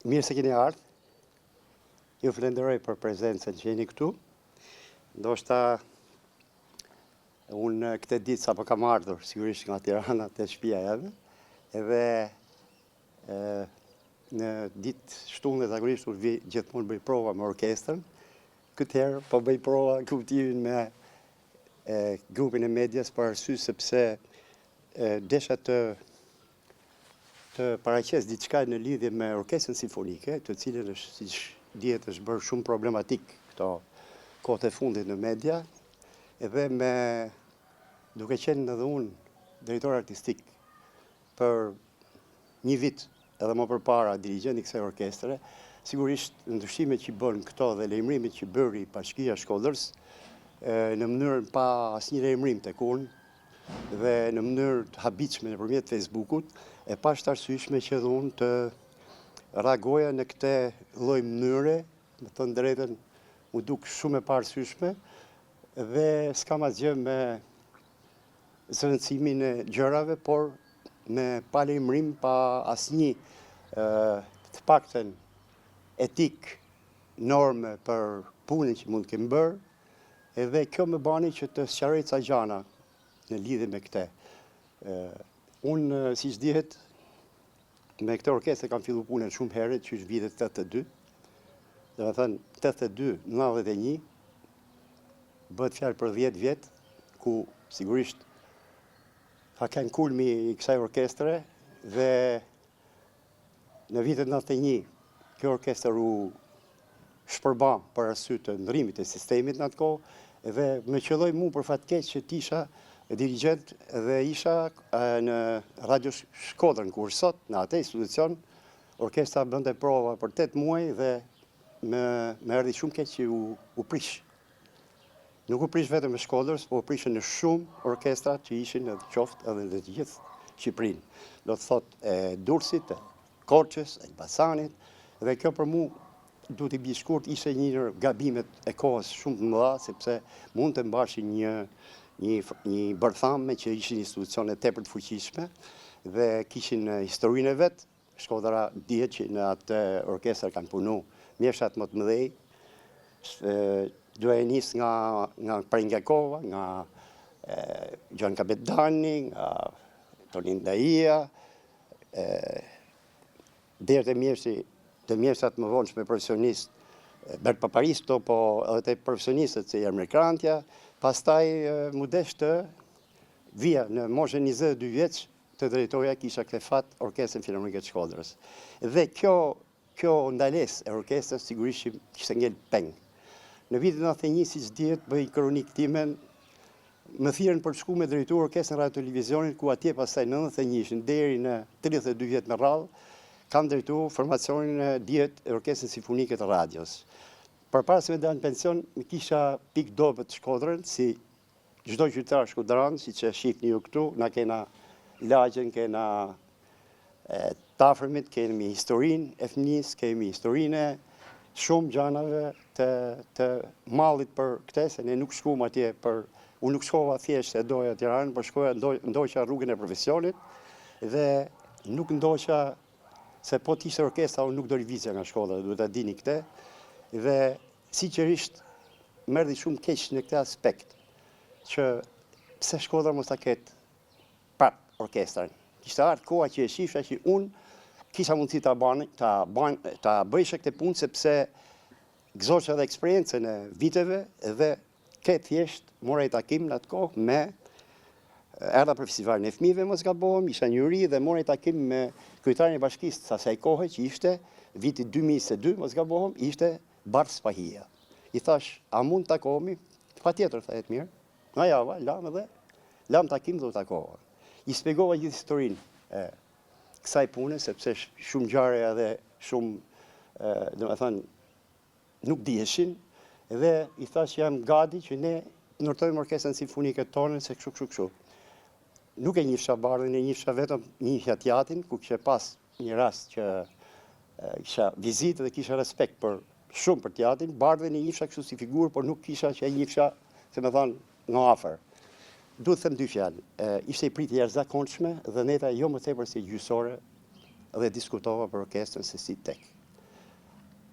Mirë se keni ardhë. Ju falenderoj për prezencën që jeni këtu. Ndoshta unë këtë ditë sapo kam ardhur, sigurisht nga Tirana te shtëpia jeme, edhe në ditë shtunë zakonisht unë vi gjithmonë bëj prova me orkestrën. Këtë herë po bëj prova në kuptimin me e, grupin e medias për arsye sepse e, desha të të paraqes diçka në lidhje me Orkestrën Simfonike, të cilën është, siç dihet, është bërë shumë problematik këto kohët e fundit në media, edhe me duke qenë edhe unë drejtor artistik për një vit edhe më përpara dirigjent i kësaj orkestre, sigurisht ndryshimet që bën këto dhe lajmërimet që bëri Bashkia e Shkodrës, në mënyrën pa asnjë lajmërim tek unë, dhe në mënyrë të habitshme nëpërmjet Facebookut, e pashë të arsyeshme që edhe unë të reagoja në këtë lloj mënyre, me thënë të drejtën, m'u duk shumë e paarsyeshme dhe s'kam asgjë me zëvendësimin e gjërave, por me pa lajmërim, pa asnjë të paktën etikë, norme për punën që mund të kemi bërë, Edhe kjo më bani që të sqaroj ca gjana në lidhje me këte. Unë, siç dihet, me këtë orkestër kam fillu punën shumë herët, që është vitet 82, domethënë 82, 91, bëhet fjalë për 10 vjet, ku sigurisht ka qenë kulmi i kësaj orkestre dhe Në vitet 91, kjo orkestër u shpërba për arsye të ndrimit të sistemit në atë kohë dhe më qëlloi mu për fat keq që t'isha dirigjent dhe isha në Radio Shkodrën, kur sot në atë institucion orkestra bënte prova për 8 muaj dhe më, më erdhi shumë keq që u, u prish. Nuk u prish vetëm e Shkodrës, po u prishën në shumë orkestra që ishin edhe qoftë edhe në të gjithë Shqipërinë. Do të thotë e Durrësit, e Korçës, e Elbasanit, dhe kjo për mu duhet t'i bie shkurt ishte një ndër gabimet e kohës shumë të mëdha, sepse mund të mbashin një një një bërthamë që ishin institucione tepër të fuqishme dhe kishin historinë e vet, Shkodra dihet që në atë orkestër kanë punu mjeshtrat më të mëdhej, duhet e nis nga, nga Preng Jakova, nga Gjon Kapedani, nga Tonin Daia, deri te mjeshtri, te mjeshtrat më vonshme profesionist, Bert Paparisto, po edhe te profesionistët si Ermir Krantja, pastaj m'u desh të vija në moshën 22 vjeç, të drejtoja kisha këtë fat Orkestrën Filarmonike të Shkodrës. Dhe kjo kjo ndalesë e orkestrës sigurisht që kishte ngel peng. Në vitin 91, siç dihet, bëj kronikë timen, më thirrën për të shku me drejtu Orkestrën Radio Televizionit, ku atje pastaj në 91-shin deri në 32 vjet me radhë, kam drejtu formacionin e dihet e Orkestrën Simfonike të Radios. Përpara se me dalë në pension, kisha pikë dobët Shkodrën, si Çdo qytetar shkodran, siç e shihni ju këtu, na kena lagjen, kena të afërmit, kemi historinë e fëmijës, kemi historinë e shumë gjanave të, të mallit për këtë, se ne nuk shkum atje për, unë nuk shkova thjesht e doja Tiranën, por shkoja ndoqa rrugën e profesionit dhe nuk ndoqa se po të ishte orkestra, unë nuk do lëvizja nga Shkodra, duhet ta dini këtë, dhe Sinqerisht, më erdhi shumë keq në këtë aspekt, që pse Shkodra mos ta ketë prap orkestrën. Kishte ardhur koha që e shifsha që unë kisha mundësi ta ban, ta ban, ta bëjsha këtë punë sepse gëzosha edhe eksperiencën e viteve dhe Krejt thjesht mora një takim në atë kohë me erdha për festivalin e fëmijëve, mos gabohem, isha në juri dhe mora një takim me kryetarin e bashkisë të asaj kohe që ishte viti 2022, mos gabohem, ishte Bardh Spahia. I thash, a mund të takohemi? Patjetër, tha Jetmir. Nga java, lamë edhe, lamë takim dhe u takova. I shpjegova gjithë historinë e kësaj pune, sepse shumë ngjarje edhe shumë, domethënë, nuk diheshin dhe i thash jam gati që ne të ndërtojmë orkestrën simfonike tonën se kështu kështu kështu. Nuk e njihsha Bardhin, e njihsha vetëm njihja t'jatin, ku kisha pas një rast që kisha vizitë dhe kisha respekt për shumë për t'jatin, Bardhin e njihsha kështu si figurë, por nuk kisha që e njihsha, si me thanë, nga afër. Duhet të them dy fjalë. Ishte një pritje e jashtëzakonshme dhe ndenja jo më tepër se gjysore dhe diskutova për orkestrën se si tek.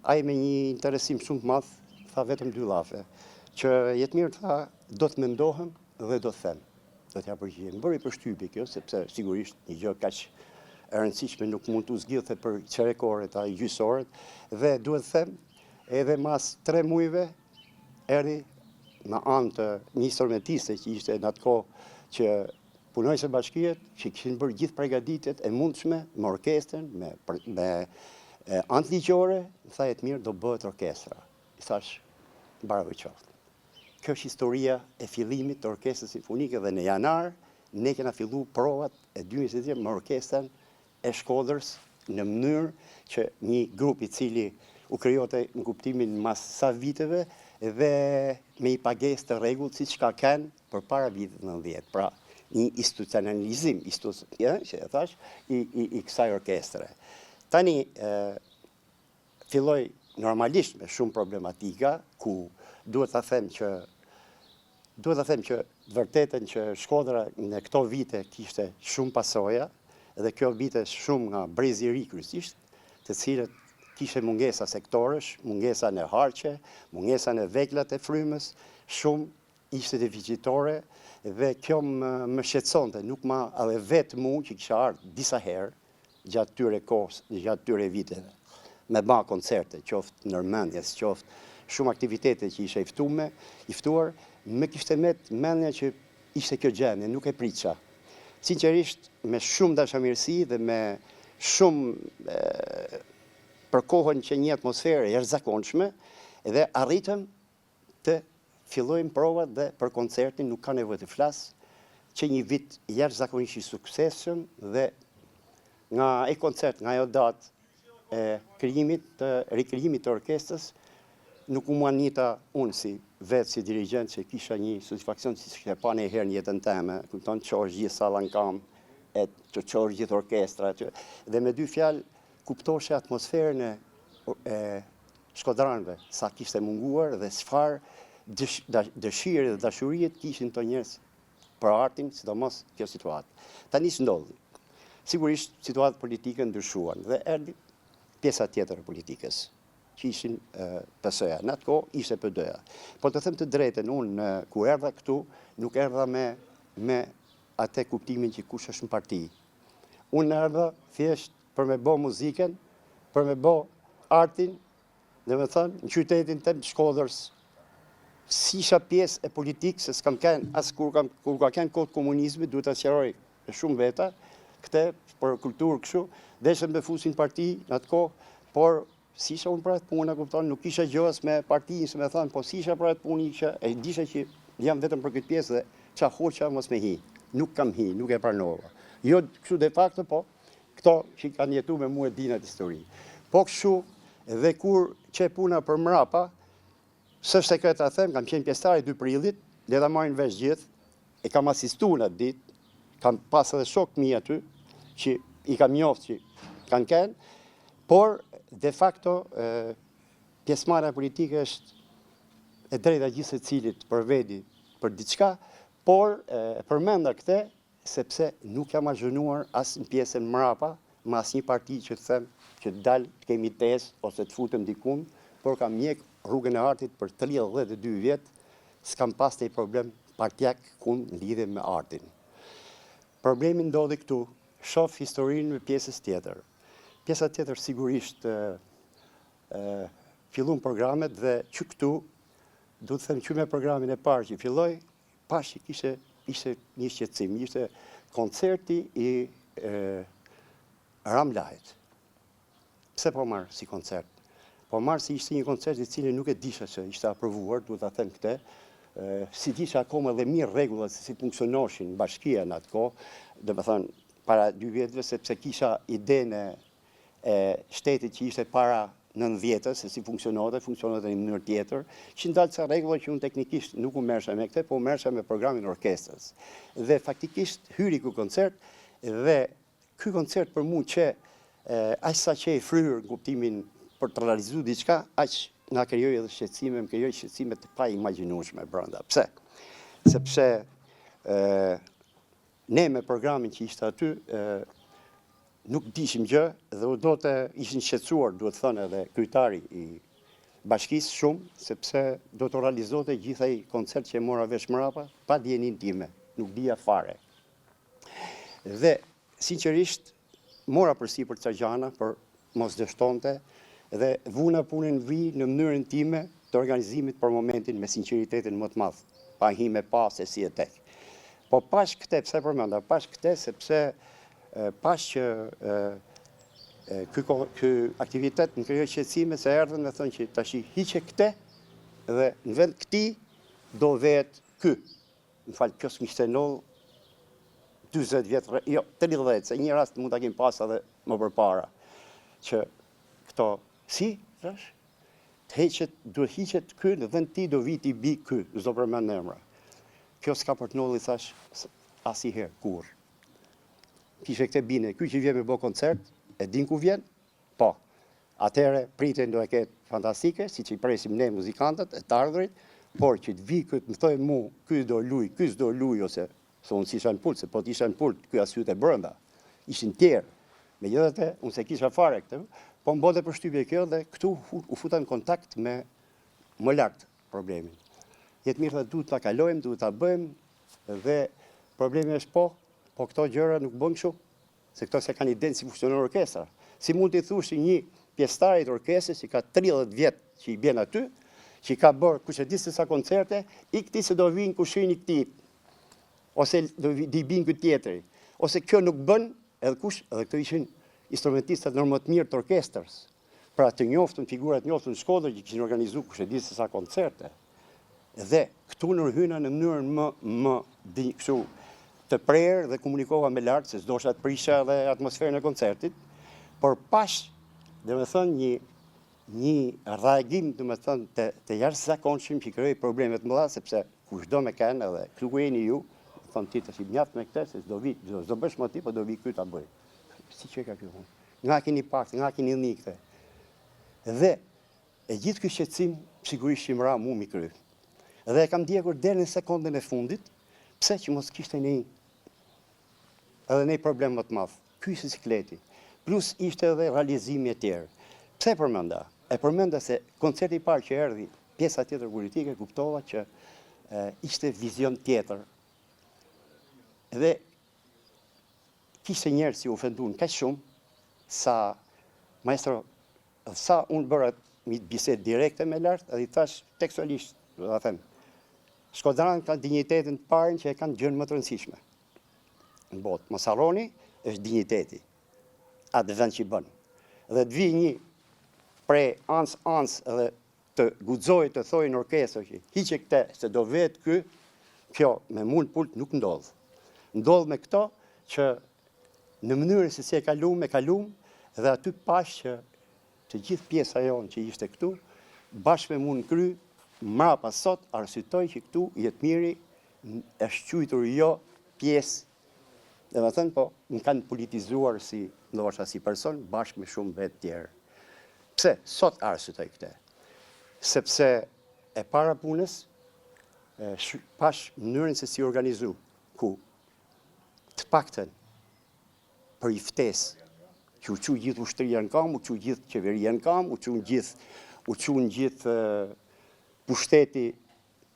Ai me një interesim shumë të madh tha vetëm dy llafe, që Jetmir tha do të mendohem dhe do të them. Do t'ja përgjigjem. Më bëri përshtypje kjo, sepse sigurisht një gjë kaq e rëndësishme nuk mund t'u zgjidhte për çerek ore a gjysë ore dhe duhet të them edhe mas 3 mujve erdhi me anë të një instrumentiste që ishte në atë kohë që punonjëse bashkie që kishin bërë gjithë pregaditjet e mundshme me orkestrën, me, me anë ligjore, më tha Jetmir, do bëhet orkestra. I thash, bravo qoftë. Kjo është historia e fillimit të orkestrës simfonike dhe në janar ne kena fillu provat e 2023 me orkestrën e Shkodrës në mënyrë që një grup i cili u krijote në kuptimin mas sa viteve dhe me një pagesë të rregullt siç ka qenë përpara vitit 90. Pra, një institucionalizim, ja, që e thash, i, i, i kësaj orkestre. Tani, e, filloi normalisht me shumë problematika, ku duhet ta them që duhet ta them që të vërtetën që Shkodra në këto vite kishte shumë pasoja dhe kjo vite shumë nga brezi i ri kryesisht, të cilët kishte mungesa sektorësh, mungesa në harqe, mungesa në veglat e frymës, shumë ishte deficitore dhe kjo më, më shqetësonte, nuk ma edhe vetë mu që kisha ardhë disa herë gjatë tyre kohës, gjatë tyre viteve, me ba koncerte, qoftë nërmendjes, qoftë shumë aktivitete që isha i ftume, i ftuar, më kishte met mendja që ishte kjo gjendje, nuk e pritsha. Sinqerisht, me shumë dashamirësi dhe me shumë e, për kohën që një atmosferë e jashtëzakonshme dhe arritëm të fillojmë provat dhe për koncertin nuk ka nevojë të flas, që një vit jashtëzakonisht i suksesshëm dhe nga ai koncert, nga ajo datë e krijimit të rikrijimit të orkestrës, nuk u mahnita unë si vetë si dirigjent që kisha një satisfaksion si s'kisha pa një herë në jetën teme, kupton, të çohesh gjithë salla në kam, e të çohesh gjithë orkestra, që, dhe me dy fjalë kuptoshe atmosferën e, e shkodranëve, sa kishte munguar dhe çfarë dëshire dhe dashurie kishin këto njerëz për artin, sidomos kjo situatë. Tani ç'ndodhi? Sigurisht situatat politike ndryshuan dhe erdhi pjesa tjetër e politikës, që ishin PS-ja. Në atë kohë ishte PD-ja. Po të them të drejtën, unë ku erdha këtu, nuk erdha me me atë kuptimin që kush është në parti. Unë erdha thjesht për me bo muzikën, për me bo artin, domethënë, në qytetin tem të Shkodrës, s'isha pjesë e politikës, se s'kam kenë, as kur, kam, kur ka kenë kohë të komunizmit, duhet ta sqaroj me shumë veta, këtë për kulturë kështu, deshën me fusin parti në atë kohë, por s'isha unë për atë punë, e kupton, nuk isha gjë as me partinë, si me thënë, po s'isha për atë punë, isha, e disha që jam vetëm për këtë pjesë dhe ça hoqa mos me hi. Nuk kam hi, nuk e pranova. Jo kështu de facto, po këto që kanë jetu me mua dinë atë histori. Po kështu dhe kur qe puna për mrapa, s'është sekret ta them, kam qenë pjesëtar i 2 prillit, le ta marrin vesh gjithë, e kam asistu në atë ditë, kam pas edhe shokë mi aty, që i kam njoftë që kanë kenë, por de facto pjesëmarrja politike është e drejta gjithsecilit për vedi për diçka, por e përmenda këtë sepse nuk jam azhurnuar as në pjesën mrapa me asnjë parti që të them që të dal të kemi tezë ose të futem dikund, por kam ndjek rrugën e artit për 32 vjet, s'kam pas një problem partiak kun në lidhje me artin. Problemi ndodhi këtu, shoh historinë me pjesës tjetër. Pjesa tjetër sigurisht e, e, fillun programet dhe që këtu, du të them që me programin e parë që filloi, Pash që kishte, ishte një shqetësim, ishte koncerti i e, Ramë Lahit. Pse po marr si koncert? Po marr si ishte një koncert i cili nuk e disha që ishte aprovuar, duhet ta them këtë, s'i disha akoma dhe mirë rregullat se si funksionoshin bashkia në atë kohë, domethënë para dy vjetëve, sepse kisha idenë e shtetit që ishte para nëntëdhjetës, se si funksiononte, funksiononte në mënyrë tjetër, kishin dalë ca rregulla që unë teknikisht nuk u merrsha me këtë, po u merrsha me programin e orkestrës. Dhe faktikisht hyri ky koncert dhe ky koncert për mua që aq sa qe i fryrë në kuptimin për të realizuar diçka, aq na krijoi edhe shqetësime, më krijoi shqetësime të paimagjinueshme brenda. Pse? Sepse ë ne me programin që ishte aty, ë Nuk dishim gjë dhe u do të ishin shqetësuar, duhet thënë edhe kryetari i bashkisë shumë, sepse do të realizohej gjithë ai koncert që e mora vesh mrapa, pa dijeninë time, nuk dija fare. Dhe, sinqerisht, mora përsipër ca gjana, por mos dështonte, dhe vuna punën në vijë në mënyrën time të organizimit për momentin me sinqeritetin më të madh, pa hi me pa se si e tek. Po pash këte, pse përmenda, pash këte sepse pash që ky ky aktivitet më krijoi shqetësime se erdhën me thënë që tashi hiqe këte dhe në vend këtij do vetë ky. Më fal, kjo s'm'kishte ndodhur 40 vjet, jo, 30, se një rast mund ta kemi pas edhe më përpara, që këto, si, thash, të heqet, duhet hiqet ky, në vend tij do vi t'i bi ky, s'do përmend emra. Kjo s'ka për të ndodhur, thash, asnjëherë, kurrë. Kishe këtë bine, ky që vjen me bo koncert, e din ku vjen? Po. Atëherë pritjen do e ketë fantastike, siç i presim ne muzikantët e të ardhurit, por që të vi ky të më thojë mu, ky do luj, ky s'do luj, ose se unë s'isha në pult, se po të isha në pult, ky as hyte brenda. Ishin tjerë. Megjithatë, unë s'e kisha fare këtë, po më bënte përshtypje kjo dhe këtu u futa në kontakt me më lart problemin. Jetmir tha duhet ta kalojmë, duhet ta bëjmë dhe problemi është po, po këto gjëra nuk bën kështu, se këto s'e kanë idenë si funksionon orkestra. Si mund t'i thush një pjesëtari të orkestrës që ka 30 vjet që i bjen aty, që i ka bërë kush e di se sa koncerte, ik ti se do vinë kushërini i këtij, ose do i bin ky tjetri, ose kjo nuk bën, edhe kush, edhe këto ishin instrumentistat në më të mirë të orkestrës. Pra të njoftun, figura të njoftun në Shkodër që kishin organizu kush e di se sa koncerte. Dhe këtu ndërhyna në mënyrën më më di kështu të prerë dhe komunikova me lart se s'dosha të prisha edhe atmosferën e koncertit, por pash, domethënë një një reagim, domethënë të të jashtëzakonshëm që krijoi probleme të mëdha sepse kushdo me kenë edhe këtu ku jeni ju, thonë ti tash mjaft me këtë se s'do vi, s'do bësh më ti, po do vi ky ta bëj. Si që ka kjo punë? Nga keni pak, nga keni një këtë. Dhe e gjithë ky shqetësim sigurisht që më ra mu mi kry. Dhe e kam ndjekur deri në sekondën e fundit, pse që mos kishte një edhe një problem më të madh. Ky ishte sikleti. Plus ishte edhe realizimi e tjerë. Pse e përmenda? E përmenda se koncerti i parë që erdhi pjesa tjetër politike, kuptova që e, ishte vizion tjetër. Dhe Kishte njerëz që u ofenduan kaq shumë sa maestro sa unë bëra një bisedë direkte me lart dhe i thash tekstualisht, do ta them. Shkodranët kanë dinjitetin të parin që e kanë gjënë më të rëndësishme në botë. Mos harroni, është dinjiteti. Atë vend që i bën. Dhe të vi një prej anës anës dhe të guxojë të thojë në orkestër që hiqe këtë se do vetë ky, kjo me mu në pult nuk ndodh. Ndodh me këto që në mënyrën se si e kalum, e kalum dhe aty pash që të gjithë pjesa jonë që ishte këtu, bashkë me mu në kry, mrapa sot arsyetoj që këtu Jetmiri është quajtur jo pjesë, domethënë po më kanë politizuar si ndoshta si person bashkë me shumë vetë tjerë. Pse sot arsyetoj këtë? Sepse e para punës pash mënyrën se si organizu, ku të paktën për i ftesë që u çu gjithë ushtria në kam, u çu gjithë qeveria në kam, u çu gjithë u çu gjithë pushteti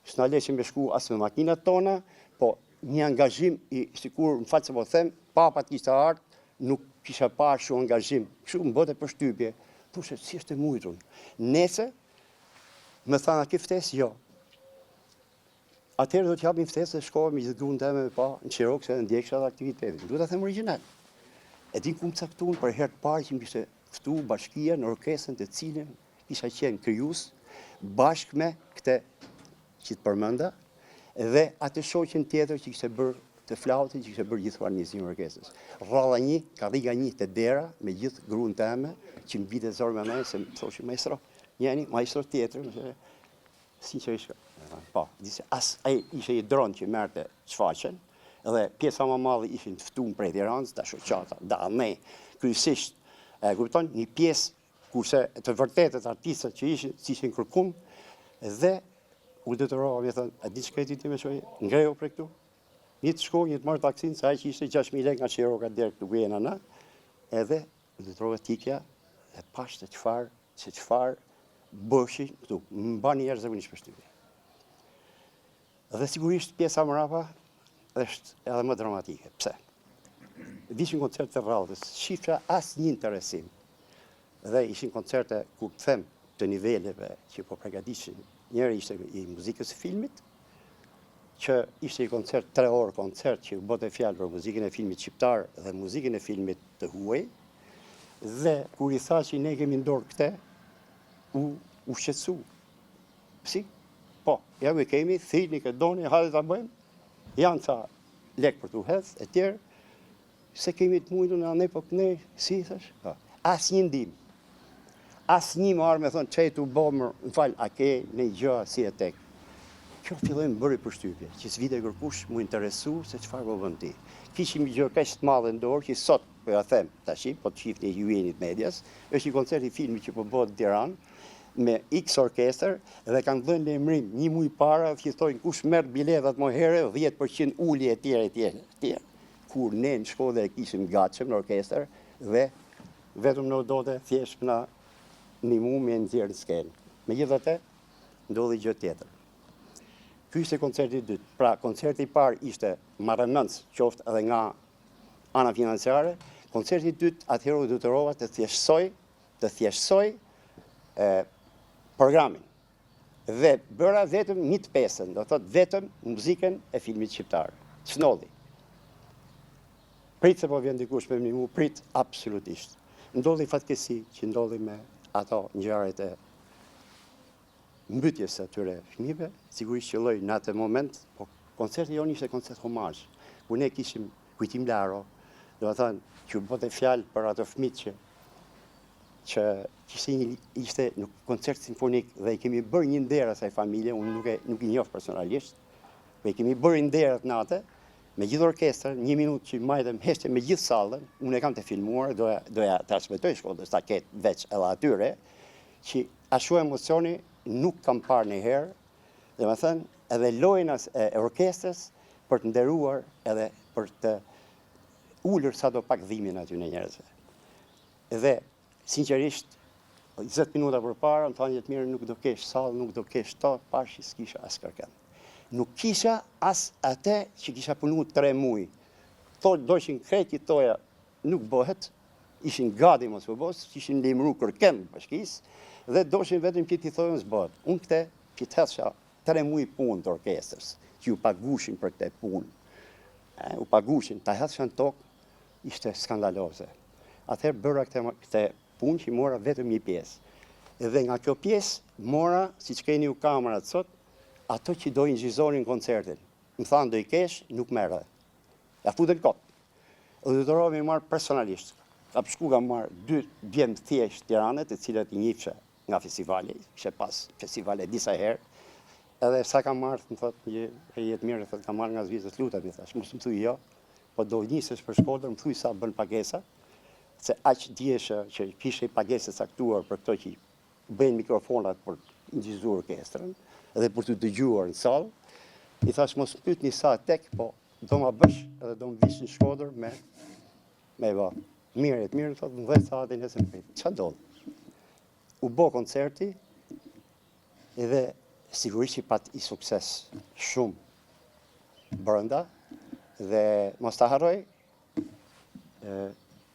S'na leshin me shku as me makinat tona, po një angazhim i sikur, më fal se po them, papa të kishte ardhur, nuk kisha parë shumë angazhim. Kështu më bëte përshtypje. Thoshe, si është e mujtur? Nese, më thanë, a ke ftesë? Jo. Atëherë do të japim ftesë dhe shkova me gjithë gruan teme me pa në Çirok se ndjeksha edhe aktivitetin. Duhet ta them origjinal. E din ku më caktuan për herë të parë që më kishte ftu bashkia në orkestrën të cilën Kisha qenë krijues bashkë me këtë që të përmenda dhe atë shoqen tjetër që kishte bërë të flautin që kishte bërë gjithë organizimin e orkestrës. Rradha një, karriga një te dera me gjithë gruan teme që më vinte zor me nejt se më thoshin maestro, njëri, maestro tjetër, më thoshin, sinqerisht, po, disi as ai ishte një dron që merrte shfaqjen dhe pjesa më e madhe ishin të ftuar prej Tiranës, da shoqata, da ne, kryesisht, e kupton, një pjesë kurse të vërtetët artistët që ishin, s'ishin kërkun, dhe u detyrova me thënë, a di çka ti me shoj, ngrehu prej këtu, një të shko, një të marrë taksin, se ai që ishte 6.000 lekë nga Shiroka deri këtu ku jena na, Edhe u detyrova të ikja dhe pashë se çfarë, se çfarë bëshin këtu. Më bani jashtëzakonisht përshtypje. Dhe sigurisht pjesa mrapa është edhe më dramatike. Pse? Vishin koncerte të radhës, s'shifsha asnjë interesim. Dhe ishin koncerte, kur të them, të niveleve që po pregatishin. Njëri ishte i muzikës së filmit, që ishte një koncert, tre orë koncert, që u bëte fjalë për muzikën e filmit shqiptar dhe muzikën e filmit të huaj, dhe kur i tha që ne kemi në dorë këte, u, u shqetësu. Si? Po, ja ku e kemi, thirrni kë doni, hajde ta bëjmë, janë ca lek për t'u hedh, e tjerë, s'e kemi të mujtë në anë, po këne, si, thash? Po. Asnjë ndihmë. Asnjë më ardhë me thonë, ç'je tu bo më, më fal, a ke një gjë, si e tek. Kjo filloi më bëri përshtypje, që s'vite kërkush m'u interesu se çfarë po bën ti. Kishim një gjë kaq të madhe në dorë që sot, po ja them, tashi, po të shihni ju jeni të medias, është një koncert i filmit që po bëhet në Tiranë, me X orkestër dhe kanë dhënë lajmërim një muaj para që thonë kush merr biletat më herë 10% ulje etj etj etj. Kur ne në Shkodër e kishim gatshëm në orkestër dhe vetëm në dote thjesht na ndihmu me nxjerr në skenë. Megjithatë, ndodhi gjë tjetër. Ky ishte koncerti i dytë. Pra, koncerti i parë ishte marramendës, qoftë edhe nga ana financiare. Koncerti i dytë, atëherë u detyrova të thjeshtësoj të thjeshtësoj programin dhe bëra vetëm një të pesën, do thotë vetëm muzikën e filmit shqiptar. Ç'ndodhi. Prit se po vjen dikush me më prit absolutisht. Ndodhi fatkeqësi që ndodhi me ato ngjarjet e mbytjes së atyre fëmijëve, sigurisht qëlloi në atë moment, po koncerti jonë ishte koncert homazh, ku ne kishim Kujtim Laro, domethënë, që u bëte fjalë për ato fëmijët që që kishte një ishte një koncert simfonik dhe i kemi bërë një nder asaj familje, unë nuk e nuk i njoh personalisht, po i kemi bërë nder atë natë me gjithë orkestrën, një minutë që majtëm heshtje me gjithë sallën, unë e kam të filmuar, doja doja transmetoj Shkodrës ta ketë veç edhe atyre, që ashtu emocioni nuk kam parë ndonjëherë, domethënë edhe lojën e orkestrës për të nderuar edhe për të ulur sado pak dhimbjen aty në njerëzve. Dhe, sinqerisht, 20 minuta përpara, më thanë Jetmir, nuk do kesh sallë, nuk do kesh to, pashë s'kisha as kërkënd. Nuk kisha as atë që kisha punu tre muj. To doshin krejt i toja, nuk bëhet, ishin gati mos po bëhet, ishin lajmëru kërkënd bashkisë, dhe doshin vetëm që t'i thojnë s'bëhet. Unë këte, që të hedhsha tre muj punë të orkestrës, që u pagushin për këte punë, u pagushin, ta hedhsha në tokë, ishte skandaloze. Atëherë bëra këtë, këtë punë që mora vetëm një pjesë. Dhe nga kjo pjesë mora, siç keni ju kamerat sot, ato që do incizonin koncertin. Më thanë do i kesh, nuk merre. Ja futën kot. Dhe detyrova me i marrë personalisht. Kam shku kam marrë dy djem thjesht Tirane, të cilët i njifsha nga festivali, kishe pas festivale disa herë, edhe sa kam marrë, më thot, një e Jetmir, thot, kam marrë nga Zvicra, të lutem, i thash, mos më thuj jo, po do nisësh për Shkodër, më thuj sa bën pagesa, se aq djesha që kishe i pagesë caktuar për këto që bëjnë mikrofonat për incizuar orkestrën dhe për të dëgjuar në sallë, i thash mos më pyetni sa tek, po do ma bësh edhe do më vish në Shkodër me me e bë. Mirë, e mirë, thotë, në 10 saati nesër më prit. Ça ndodhi? U bë koncerti dhe sigurisht që pat i sukses shumë brenda dhe mos ta harroj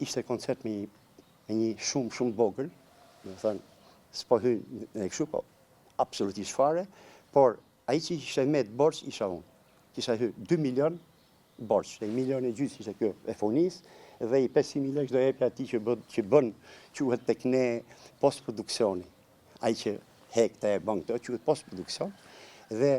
ishte koncert me një, me një shumë shumë vogël, domethënë s'po hyn në kështu, po absolutisht fare, por ai që ishte met borxh isha unë. Kisha hy 2 milion borxh, 1 milion e gjysë ishte kjo e fonisë dhe i 500.000 lekë do jepja atij që bën që bën quhet tek ne postproduksioni. Ai që hek të e bën këto quhet postproduksion dhe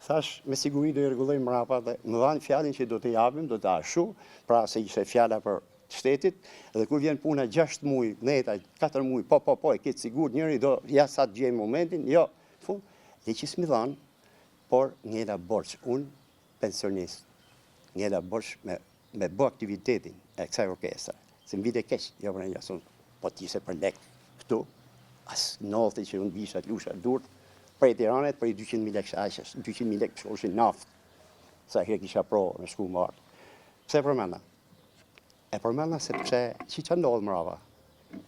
thash me siguri do i rregulloj mbrapa dhe më dhanë fjalën që do të japim, do të ashtu, pra se ishte fjala për shtetit dhe kur vjen puna 6 muaj, neta 4 muaj, po po po e ke të sigurt njëri do ja sa të gjej momentin, jo, fund, dhe që s'mi dhanë, por ngela borxh, unë pensionist, ngela borxh me me bë aktivitetin e kësaj orkestre, se më vite keq, jo për një asun, po të ishte për lek këtu, as ndodhte që unë visha të lusha durt, prej Tiranit, prej 200.000 lekë aq është, 200.000 lekë shkoshin naftë, sa herë kisha pro me shku më ardhë. Pse përmenda? E përmenda sepse qi ça ndodh mrapa.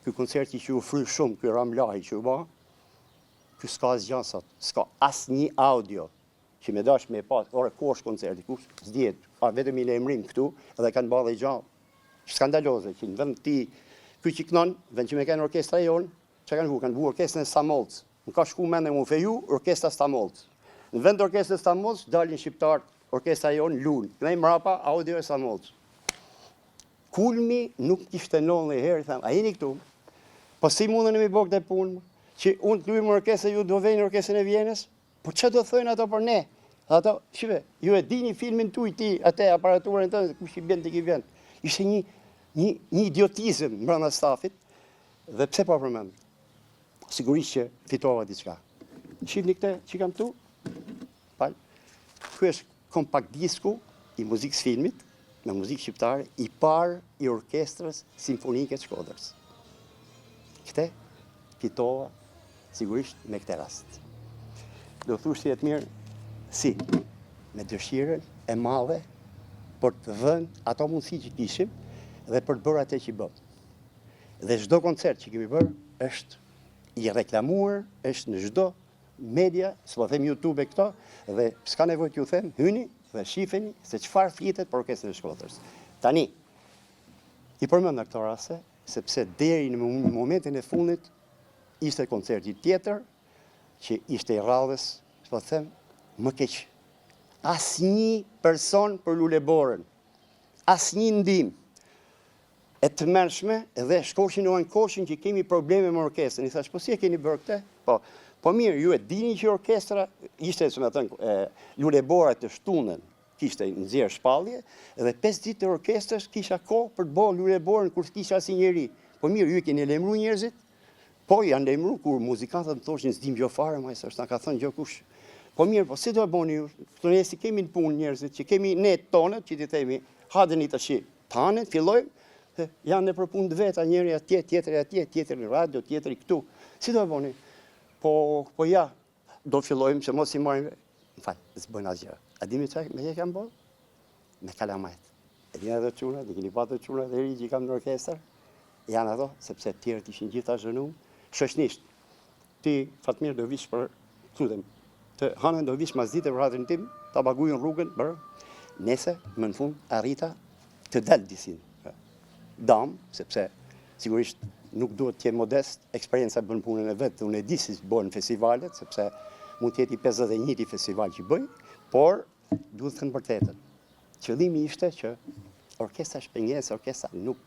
Ky koncerti që u fry shumë, ky Ramë Lahi që u ba, ky s'ka asgjë sot, s'ka asnjë audio që me dash me e pas, ore ku është koncerti, ku s'dihet, ka vetëm një lajmërim këtu dhe kanë ba dhe gja skandaloze që në vend ti ky që kënon, vend që me kanë orkestra jonë, çka kanë vu, kanë vu orkestrën e Stamolc. Më ka shku mendja mu feju orkestra Stamolc. Në vend të orkestrës Stamolc dalin shqiptarët, orkestra jonë lun. Kënej mrapa audio e Stamolc. Kulmi nuk kishte ndodhur ndonjëherë, i tham, a jeni këtu? Po si mundeni me bo këtë punë? Që unë të luaj me orkestrë, ju do veni orkestrën e Vjenës? Po ç'a do thojnë ato për ne? Ato, shife, ju e dini filmin tuj ti, atë aparaturën tënde, kush i bjen ti i bjen. Ishte një një një idiotizëm brenda stafit dhe pse po përmend? Sigurisht që fitova diçka. Shihni këtë që kam këtu? Pal. Ky është kompakt disku i muzikës filmit me muzikë shqiptare i parë i orkestrës simfonike të Shkodrës. Këtë fitova sigurisht me këtë rast. Do thush si e mirë, si me dëshirën e madhe për të dhënë ato mundësi që kishim dhe për të bërë atë që bëmë. Dhe çdo koncert që kemi bërë është i reklamuar, është në çdo media, s'po them YouTube e këto, dhe s'ka nevojë t'ju them, hyni dhe shifeni se çfarë flitet për orkestrën e Shkodrës. Tani, i përmenda këto raste, sepse deri në momentin e fundit ishte koncerti tjetër që ishte i radhës, s'po them, më keq. Asnjë person për Luleborën, asnjë ndihmë. E tmerrshme dhe shkoshin u ankoshin që kemi probleme me orkestrën. I thash, po si e keni bërë këtë? Po, po mirë, ju e dini që orkestra ishte, si me thënë, Lulebora të shtunën, kishte nxjerr shpallje dhe 5 ditë të orkestrës kisha kohë për të bërë Luleborën kur s'kisha asnjë njeri. Po mirë, ju i keni lajmëru njerëzit? Po, janë lajmëru kur muzikantët më thoshin s'dim gjë fare, majstër, s'na ka thënë gjë kush. Po mirë, po si do e boni ju? Këtu ne si kemi në punë njerëzit që kemi ne tonët që t'i themi, hajdeni tash Tani fillojmë, dhe janë nëpër punë të veta, njëri atje, tjetri atje, tjetri në radio, tjetri këtu. Si do e boni? Po, po ja, do fillojmë që mos i marrim, më fal, s'bën asgjë. A di me çka me kam bërë? Me kalamajt. E dini ato çunat, i keni pa ato çunat e ri që i kam në orkestër? Janë ato, sepse të tjerët ishin gjithë azhurnu. Shoqnisht, Ti, Fatmir, do vish për, lutem, të hanën do vish masdite për hatrin tim, ta pagujën rrugën, bërë. Nese, më në fund, arrita të dal disi. Dam, sepse sigurisht nuk duhet të jem modest, eksperienca bën punën e vet, unë e di si bëhen festivalet, sepse mund të jetë i 51-ti festival që bëj, por duhet të them vërtetën. Qëllimi ishte që orkestra është pengesë, orkestra nuk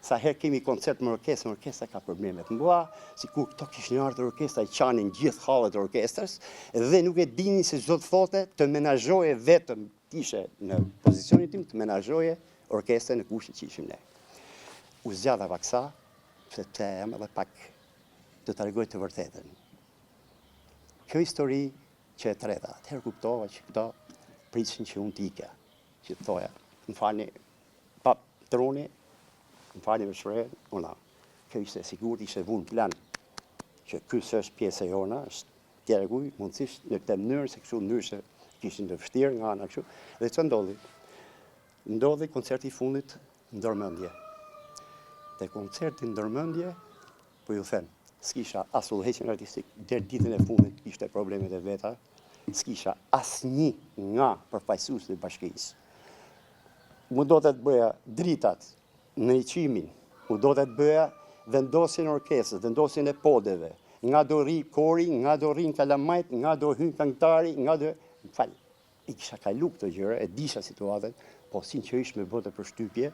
Sa herë kemi koncert me orkestrën, orkestra ka probleme të mëdha, sikur këto kishin ardhur orkestra i qanin gjithë hallet e orkestrës dhe nuk e dinin se ç'do të thote të menaxhoje vetëm të ishe në pozicionin tim të menaxhoje orkestrën në kushtet që ishim ne. U zgjata pak sa, sepse jam edhe pak të tregoj të vërtetën. Kjo histori që e treta, atëherë kuptova që këto prishin që unë të ikja, që të thoja, më falni, Pa truni, më falni për shprehjen, una. Kjo ishte e sigurt, ishte vunë plan, që ky s'është pjesë e jona, është tjetër kuj, mundësisht në këtë mënyrë, se kështu ndryshe kishin të vështirë nga ana kështu. Dhe që ndodhi? Ndodhi koncerti i fundit ndërmendje. Te koncerti ndërmendje, po ju them, s'kisha as udhëheqjen artistik, deri ditën e fundit kishte problemet e veta, s'kisha asnjë nga përfaqësuesit e bashkisë. Mu dote të bëja dritat, ndriçimin, mu dote të bëja vendosjen e orkestrës, vendosjen e podeve, nga do rri kori, nga do rrinë kalamajt, nga do hynë këngëtari, nga do... Më fal, i kisha kalu këto gjëra, e disha situatën, po sinqerisht më bëte përshtypje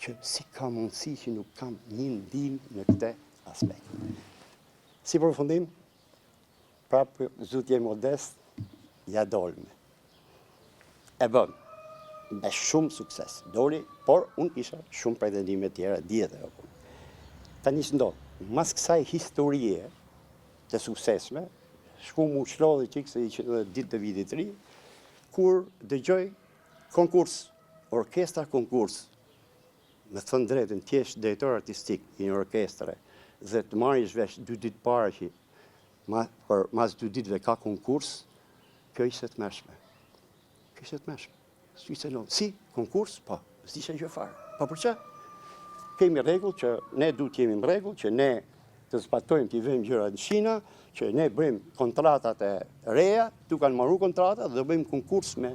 që si ka mundësi që nuk kam një ndihmë në këtë aspekt. Si përfundim, prapë s'du të jem modest, ja dolëm. E bëmë, me shumë sukses. Doli, por unë kisha shumë pretendime tjera, dihet ajo punë. Tani ç'ndodh, mas kësaj historie të suksesshme, shku mu çlodhi çik se ishin edhe ditë të vitit të ri, kur dëgjoj konkurs, orkestra konkurs, me thënë drejtën, të jesh drejtor artistik i një orkestre dhe të marrësh vesh dy ditë para që ma, për mas dy ditëve ka konkurs, kjo ishte e tmerrshme. Kjo ishte e tmerrshme. Si ishte lodhë. Si, konkurs? Po, s'disha gjë fare. Po për që? Kemi rregull që ne duhet të jemi në rregull, që ne të zbatojmë t'i vëmë gjërat në shina, që ne bëjmë kontratat e reja, tu kanë maru kontrata dhe do bëjmë konkurs me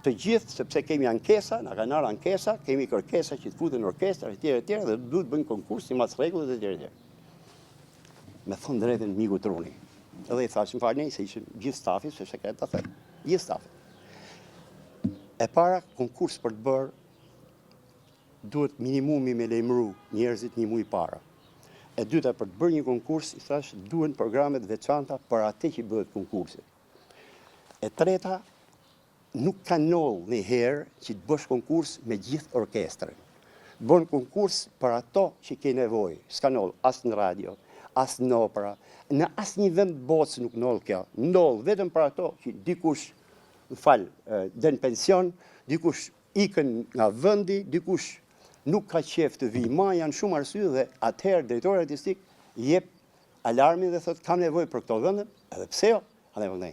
të gjithë, sepse kemi ankesa, na kanë ardhur ankesa, kemi kërkesa që të futen në orkestra etj etj dhe duhet të bëjmë konkurs sipas rregullit etj etj. Me thënë drejtën m'iku truni. Edhe i thashë, më falni se ishin gjithë stafi, se sekret ta them. Gjithë stafi. E para konkurs për të bërë duhet minimumi me lejmëru njerëzit një muj para. E dyta, për të bërë një konkurs, i thash, duhen programe të veçanta për atë që bëhet konkursi. E treta, nuk ka ndodhë një herë që të bësh konkurs me gjithë orkestrën. Bën konkurs për ato që ke nevojë. S'ka ndodhë as në radio, as në opera, në asnjë vend botës nuk ndodh kjo. Ndodh vetëm për ato që dikush, më fal, del në pension, dikush ikën nga vendi, dikush nuk ka qejf të vijë ma, janë shumë arsye dhe atëherë drejtori artistik jep alarmin dhe thotë kam nevojë për këto vende, edhe pse jo, ka nevojë.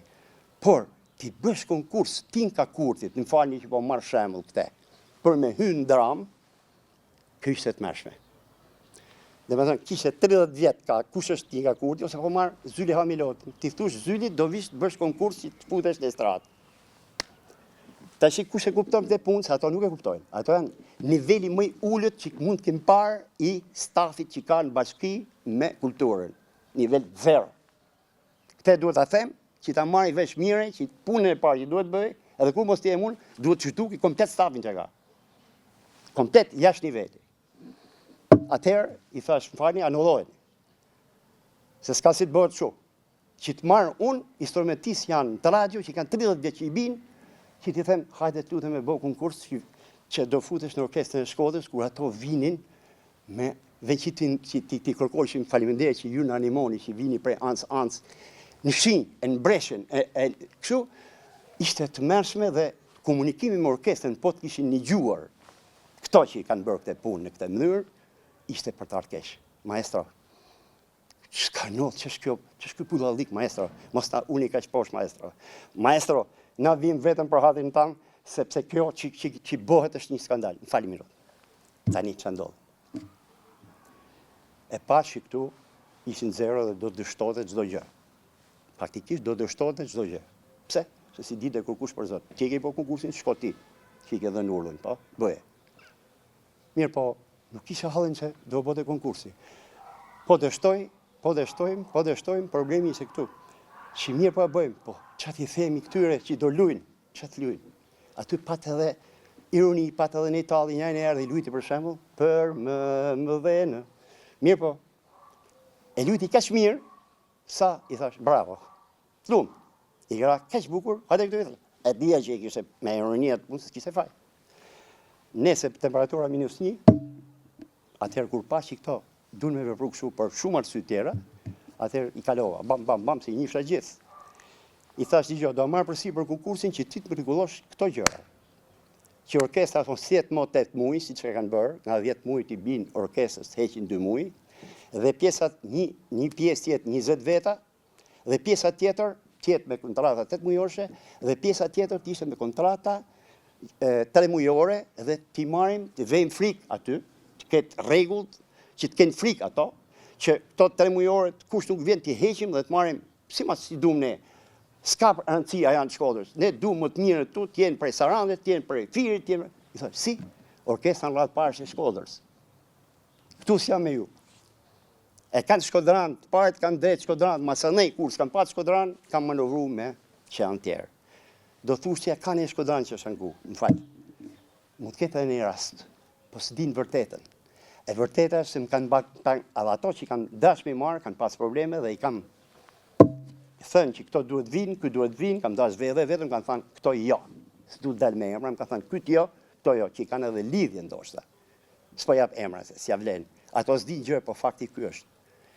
Por t'i bësh konkurs Tinka Kurtit, më falni që po marr shembull këtë, për me hy në dramë, kjo ishte e tmerrshme. Domethënë, kishte 30 vjet ka, kush është Tinka Kurti, ose po marr Zyliha Milotin. T'i thush Zylit, do vish të bësh konkurs që të futesh në estradë. Tashi kush e kupton këtë punë, se ato nuk e kuptojnë. Ato janë niveli më i ulët që mund të kem parë i stafit që ka në bashki me kulturën. Nivel zero. Këtë duhet ta them, që ta marri vesh mirë, që punën e parë që duhet bëj, edhe kur mos të jem unë, duhet të zhduki komplet stafin që ka. Komplet jashtë niveli. Atëherë i thash, më falni, anulloheni. Se s'ka si të bëhet kështu. Që të marr unë instrumentistë janë në radio që kanë 30 vjet që i bin, që t'i them, hajde të lutem me bë konkurs që, që do futesh në orkestrën e Shkodrës kur ato vinin Me dhe që ti që ti ti kërkojshim faleminderit që ju na ndihmoni që vini prej anës anës në shinj e në breshën e, e kështu ishte e tmerrshme dhe komunikimi me orkestrën po të kishin nigjuar këto që i kanë bërë këtë punë në këtë mënyrë ishte për të ardhur keq. Maestro, Çka ndodh, ç'është kjo, ç'është ky budallik maestro? Mos ta ulni kaq poshtë maestro. Maestro, na vim vetëm për hatrin tand, sepse kjo që që që bëhet është një skandal. Më fal minut. Tani ça ndodh? E pashë që këtu ishin zero dhe do të dështonte çdo gjë. Faktikisht do dështonte çdo gjë. Pse? Se s'i dinte kërkush për zot. Ti e ke bërë konkursin, shko ti, që i ke dhënë urdhrin, po, bëje. Mirëpo, nuk kisha hallin që do bëhej konkursi. Po dështoj, po dështojmë, po dështojmë, problemi ishte këtu. Që mirë po e bëjmë, po ça t'i themi këtyre që do lujnë, ça të lujnë. Aty pat edhe ironi, pat edhe një tallje, njëri erdhi lujti për shembull, për më më dhe në. Mirëpo, e lujti kaq mirë, sa i thash, bravo, të lumtë. I ra kaq bukur, hajde këtu i thash. E dija që e kishte me ironi atë punë, se s'kishte faj. Nëse temperatura minus një, atëherë kur pash që këto duan me vepru kështu për shumë arsye tjera, atëherë i kalova, bam, bam, bam, se i njifsha gjithë. I thash dëgjo, do marr përsipër konkursin që ti të më rregullosh këto gjëra. Që orkestra mos jetë më 8 muaj, siç e kanë bërë, nga 10 muaj t'i bin orkestrës të heqin 2 muaj, dhe pjesa një, një pjesë të jetë 20 veta, dhe pjesa tjetër të jetë me kontrata 8 mujorëshe dhe pjesa tjetër të ishte me kontrata 3 mujore dhe t'i marrim, të vejmë frikë aty, të ketë rregull, që të kenë frikë ato, që këto 3 mujore kush nuk vjen t'i heqim dhe të marrim si ma si duam ne. S'ka rëndësi a janë të Shkodrës. Ne duam më të mirët tu, të jenë prej Sarandës, të jenë prej Fierit, të jenë. I thosh, si? Orkestra në radhë parë është e Shkodrës. Këtu s'jam me ju. E kanë shkodran, të parët kanë drejt shkodran, masanej kur s'kan pas shkodran, kanë manovru me që janë tjerë. Do thush që e kanë një shkodran që është anku, më fal. Mund të ketë edhe një rast, po s'dinë vërtetën. E vërteta është se më kanë bak, edhe ato që kanë dash me marrë, kanë pas probleme dhe i kam thënë që këto duhet vinë, ky duhet vinë, kam dash ve dhe vetëm kanë thënë këto jo. S'du të dal me emra, më kanë thënë kyt jo, këto jo, që i kanë edhe lidhje ndoshta. S'po jap emra se s'ja vlen. Ato s'dinë gjë, po fakti ky është.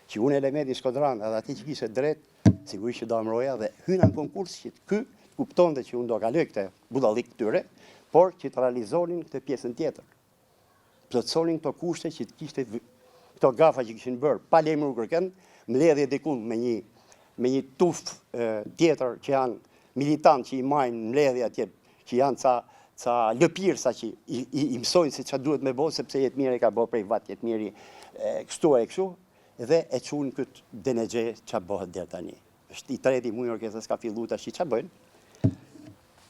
Që unë elementin shkodran edhe atij që kishte drejt, sigurisht që do emroja dhe hyna në konkurs që ky të kuptonte që unë do kaloj këtë budallik këtyre, por që të realizonin këtë pjesën tjetër. Plotësonin këto kushte që të kishte këto gafa që kishin bërë pa lajmëru kërkënd, mbledhje dikund me një me një tufë tjetër që janë militantë që i majnë mbledhje atje, që janë ca ca lëpirsa që i, i, i mësojnë se ça duhet me bo, sepse Jetmiri ka bo privat, Jetmiri kështu e kështu, dhe e çunë këtë DNG ça bëhet deri tani. Është i treti muj orkestra s'ka fillu tash ça bëjnë?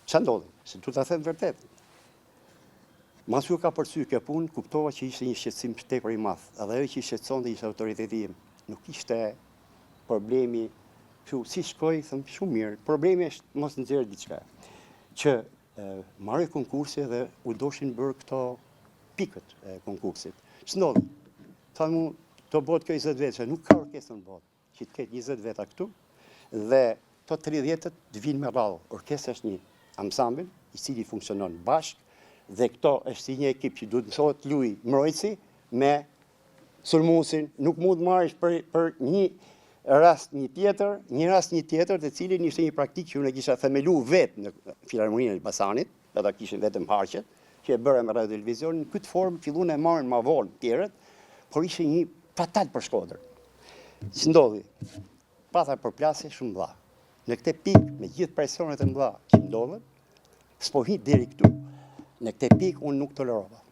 Ça ndodhi? Se du ta them vërtet. Masi u kapërcy kjo punë, kuptova që ishte një shqetësim tepër i madh. Edhe ajo që i shqetësonte ishte autoriteti im. Nuk ishte problemi kështu, si shkoi, them shumë mirë. Problemi është mos nxjerr diçka. Që mbaroi konkursi dhe u doshin bërë këto pikët e konkursit. Ç'ndodhi? Tha mu, do bëhet kjo 20 vete, nuk ka orkestër në botë. që të ketë 20 veta këtu dhe këto 30 të vinë me radhë. Orkestra është një ansambël i cili funksionon bashkë dhe këto është si një ekip që duhet mësohet të luajë mbrojtësi me sulmuesin, nuk mund të marrësh për për një rast një tjetër, një rast një tjetër, të cilin ishte një praktikë që unë e kisha themelu vetë në Filharmoninë e Elbasanit, ata kishin vetëm harqet, që e bëra me radio televizionin, në këtë formë fillun e marrin ma vonë tjerët, por ishte një fatal për Shkodrën. Ç'ndodhi? Pata përplasje shumë mëdha. Në këtë pikë, me gjithë presionet e mëdha që ndodhën, s'po hi deri këtu. Në këtë pikë unë nuk tolerova.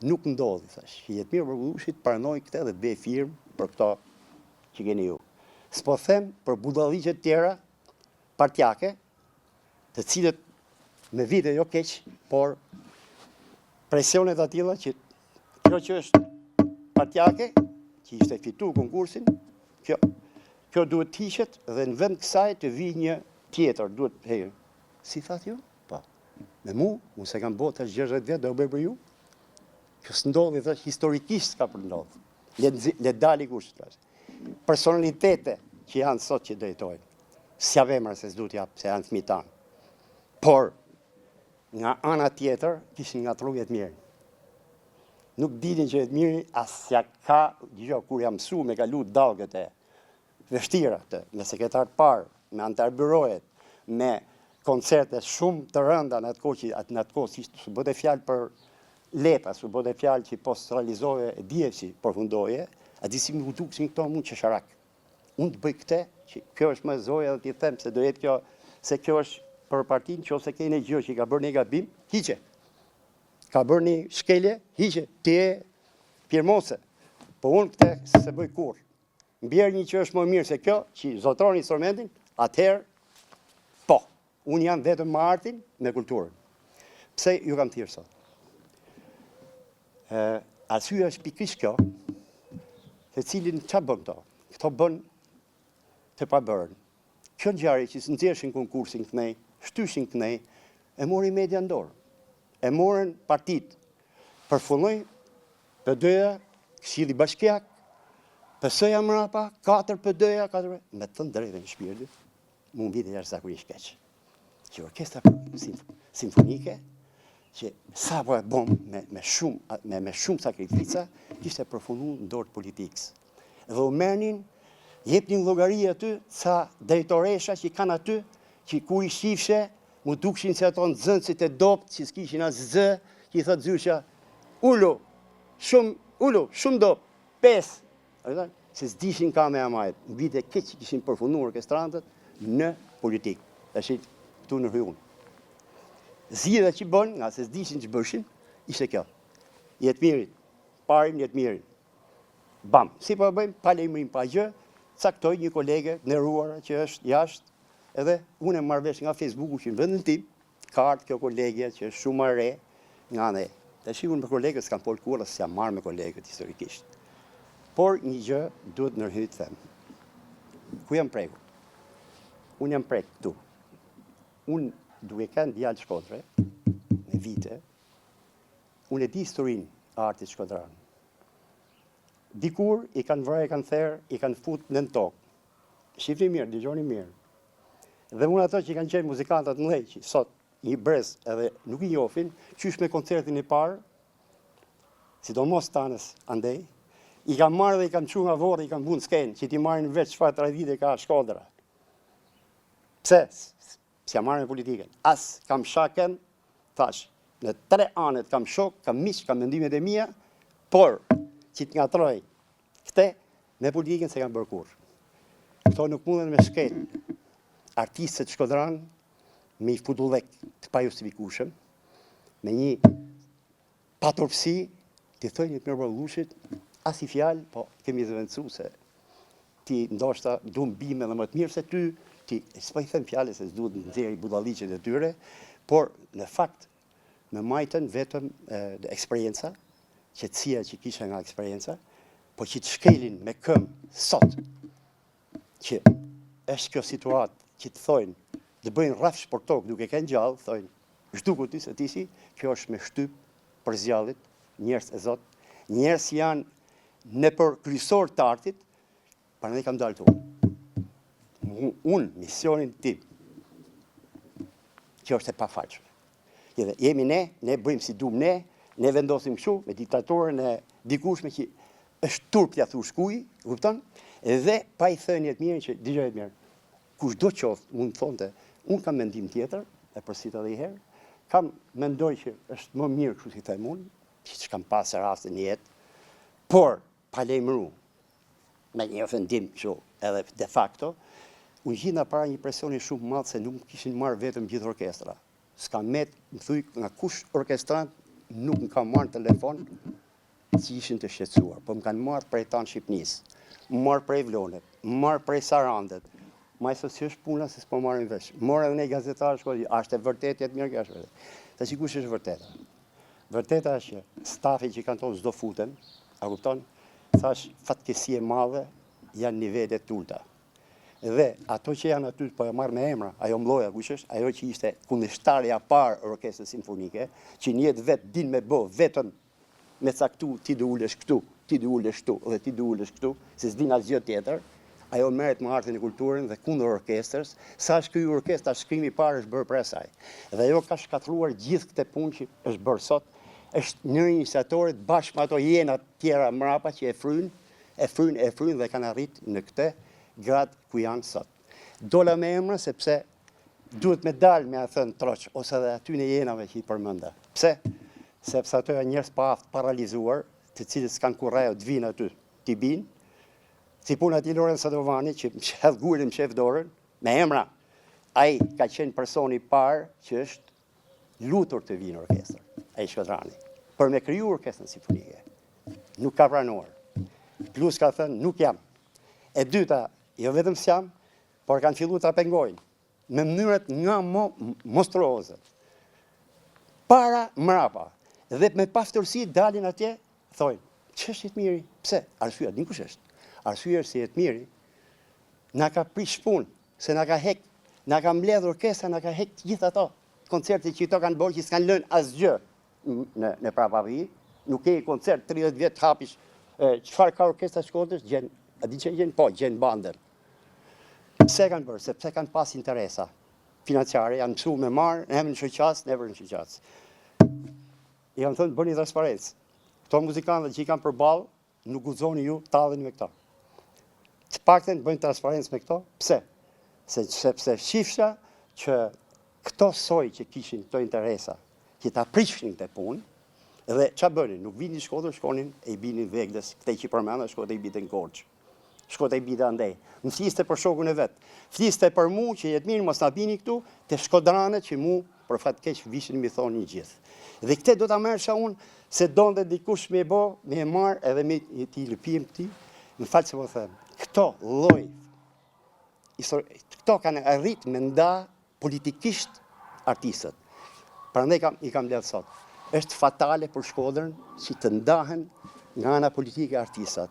Nuk ndodhi, thash, që Jetmir Bërvullushi të pranojë këtë dhe të bëjë firmë për këto që keni ju. S'po them për budalliqe të tjera partiake, të cilët me vite jo keq, por presionet e atilla që kjo që është partiake, që ishte fitu konkursin, kjo, kjo duhet të hiqet dhe në vend kësaj të vijë një tjetër, duhet të hejë. Si thatë ju? Po. Me mu, unë s'e kam bo tash 60 vjet, do e bëj për ju. Kjo s'ndodhi, thash, historikisht s'ka për ndodhë. Le, le dali kush, thash. Personalitete që janë sot që drejtojnë. S'jap emra se s'du t'jap, se janë fëmijë tanë. Por, nga ana tjetër, kishin ngatërru Jetmirin. Nuk dinin që Jetmiri as ja ka, gjë, kur jam mësu me kalu dallgët e vështira të, me sekretar të parë, me anëtar byrojet, me koncerte shumë të rënda në atë kohë që atë në atë kohë si s'u bëte fjalë për letra, s'u bëte fjalë që po s'realizove e dije si përfundoje, a di si m'u dukshin këto mu qesharak. Unë të bëj këtë, që kjo është më e zoja dhe t'i them se do jetë kjo, se kjo është për partinë, qoftë se ke një gjë që i ka bërë një gabim, hiqe. Ka bërë një shkelje, hiqe, ti e firmose. Po unë këtë s'e bëj kurrë. Mbjerë një që është më mirë se kjo, që zotron instrumentin, atëherë, po, unë jam vetëm me artin, me kulturën. Pse ju kam thirrë sot? Arsyeja është pikërisht kjo, të cilin ça bën këto? Këto bën të pabërën. Kjo ngjarje që nxjerrshin konkursin kënej, shtyshin kënej, e mori media në dorë. E morën partitë. Përfundoi PD-ja, Këshilli Bashkiak, PS-ja mrapa, 4 PD-ja, 4 me të drejtën e shpirtit, mu më vinte jashtëzakonisht keq. Që orkestra simfonike, që sapo e bom me, me shumë me, me shumë sakrifica, kishte përfundu në dorë të politikës. Dhe u merrnin, jepnin llogari aty, ca drejtoresha që kanë aty, që kur i shifshe, m'u dukshin si ato nxënësit e dobët, që s'kishin asgjë, që i thotë zysha, ulu, shumë, ulu, shumë dobët, pesë, A se s'dishin ka me e majt, më vinte keq që kishin përfundu orkestrantët në politikë. Tash këtu ndërhyj unë. Zgjidhja që bën, nga se s'dishin që bëshin, ishte kjo. Jetmirit, parin Jetmirin. Bam, si po e bëjmë, pa lajmërim pa gjë, caktoj një kolege të nderuar që është jashtë, edhe unë e marr vesh nga Facebooku që në vendin tim, Ka ardhë kjo kolegja që është shumë më re nga ne. Tash unë me kolegët s'kam folë kurrë, s'jam marrë me kolegët historikisht. Por një gjë duhet ndërhy të them. Ku jam prekur? Unë jam prek këtu. Unë duke qenë djalë Shkodre, me vite, unë e di historinë e artit shkodran. Dikur i kanë vrarë, i kanë therë, i kanë fut nën tokë. Shifni mirë, dëgjoni mirë. Dhe unë ato që kanë qenë muzikantat më që sot një brez edhe nuk i njohin, qysh me koncertin e parë, sidomos tanës andej, i kam marrë dhe i kam çu nga vorri, i kam vu në skenë, që t'i marrin veç çfarë tradite ka Shkodra. Pse? S'jam marrë me politikën. As kam shaken, thash, në tre anët kam shok, kam miq, kam mendimet e mia, por që të ngatroj këtë me politikën s'e kam bërë kurrë. Këto nuk munden me shkel artistët shkodran me i futullek të pajustifikueshëm. Me një paturpësi, t'i thojnë Jetmir Barbullushit, asnjë fjalë, po kemi zëvendësu se ti ndoshta duam bimë edhe më të mirë se ty, ti s'po i them fjalë se s'duhet të nxjerri budalliqet e tyre, por në fakt më majtën vetëm eksperienca, qetësia që kisha nga eksperienca, po që të shkelin me këmbë sot, që është kjo situatë që të thojnë, të bëjnë rrafsh për tokë duke qenë gjallë, thojnë, zhduku ti se ti si, kjo është me shtyp për zjallit, njerëz e zot, njerëz që janë nëpër kryesor të artit, prandaj kam dalë këtu. Unë, misionin tim, që është e pafalshme. Edhe jemi ne, ne bëjmë si dumë ne, ne vendosim kështu me diktaturën e dikushme që është turp t'ia thush kuj, kupton? Edhe pa i thënë Jetmirin që dëgjo Jetmir. Kushdo qoftë mund të thonte, unë kam mendim tjetër, e përsërita edhe një herë, kam mendoj që është më mirë kështu si them unë, që që kam pasë rastin në jetë, por pa lajmëru me një ofendim kështu, edhe de facto, u gjinda para një presioni shumë të madh se nuk më kishin marrë vetëm gjithë orkestra. S'ka met, më thuj nga kush orkestrant nuk më ka marrë në telefon që ishin të shqetësuar, po më kanë marrë prej tanë Shqipnisë, më marrë prej Vlonët, më marrë prej Sarandet, Majsto si është puna se s'po marrim vesh. More edhe ne gazetarë shkoj, a është e vërtetë Jetmir, kjo është vërtetë. Tash kush është vërteta? Vërteta është që stafi që kanë thonë s'do futem, a kupton? Thash fatkeqësi e madhe janë nivele të ulta. Dhe ato që janë aty, po e marr me emra, ajo Mlloja kush është, ajo që ishte kundërshtarja e parë e orkestrës simfonike, që në jetë vet din me bë vetëm me caktu ti do ulesh këtu, ti do ulesh këtu dhe ti do ulesh këtu, se s'din asgjë tjetër, ajo merret me artin e kulturën dhe kundër orkestrës, sa është kriju orkestra, shkrimi i parë është bërë prej asaj. Dhe ajo ka shkatërruar gjithë këtë punë që është bërë sot, është një iniciatoret bashkë me ato jena tjera mrapa që e frynë, e frynë, e frynë dhe kanë arrit në këtë grad ku janë sot. Dola me emra sepse duhet me dalë me a thënë troç, ose edhe aty në jenave që i përmenda. Pse? Sepse ato janë njerëz pa aftë paralizuar, të cilët s'kanë kurajo të vinë aty, t'i binë, si puna e Lorenzo Sadovani, që hedh gurin mshef dorën, me emra. Ai ka qenë personi i parë që është lutur të vinë orkestër, ai shkodrani, për me kriju orkestrën simfonike. Nuk ka pranuar. Plus ka thënë, nuk jam. E dyta, jo vetëm s'jam, por kanë fillu ta pengojnë me mënyrat nga më monstruozet. Para mrapa dhe me paftërsi dalin atje, thojnë, ç'është Jetmiri? Pse? Arsyeja, din kush është? Arsyeja është se Jetmiri na ka prish punë, se na ka hek, na ka mbledh orkestra, na ka hek të gjithë ato koncerte që ito kanë bërë që s'kanë lënë asgjë në në prapavijë, nuk ke koncert 30 vjet të hapish, çfarë ka orkestra Shkodrës, gjen, a di ç'e gjen? Po, gjen bandën. Pse kanë bërë? Sepse kanë pas interesa financiare, janë mësu me marrë në emrin shoqatës, në emrin shoqatës. I kanë thënë bëni transparencë. Këto muzikantët që i kanë përballë, Nuk guxoni ju talleni me këto. Të paktën bëjnë transparencë me këto. Pse? Se sepse shifsha që këto soj që kishin këto interesa, që ta prishnin këtë punë, dhe ça bënin? Nuk vinin në Shkodër, shkonin e i binin veglës, këte që i përmenda, shkote i binte në Korçë. Shkote i binte andej. Më fliste për shokun e vet. Fliste për mu që Jetmir mos na bini këtu, te shkodranët që mu për fat keq vishin mi thonë një gjithë. Dhe këtë do ta merrsha unë se donte dikush me e bo, me e marr edhe me t'i lëpim këtij. Më fal se po them. Këto lloj këto kanë arrit me nda politikisht artistët. Prandaj kam i kam mbledh sot. Është fatale për Shkodrën që të ndahen nga ana politike artistët.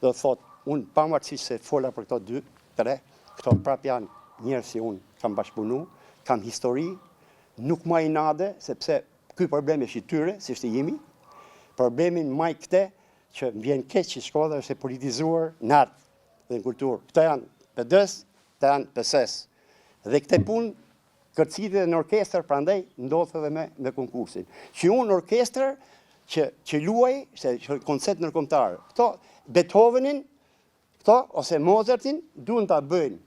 Do të thotë, unë pavarësisht se fola për këto dy, tre, këto prap janë njerëz që unë kam bashkëpunu, kam histori, nuk maj inate, sepse ky problem është i tyre, s'është i imi. Problemin maj këtë që më vjen keq që Shkodra është e politizuar në art dhe në kulturë. Këto janë PD-s, këto janë PS-s. Dhe këtë punë kërciti në orkestër, prandaj ndodh edhe me me konkursin. Që unë orkestër që që luaj, se që koncert ndërkombëtar. Këto Beethovenin, këto ose Mozartin duan ta bëjnë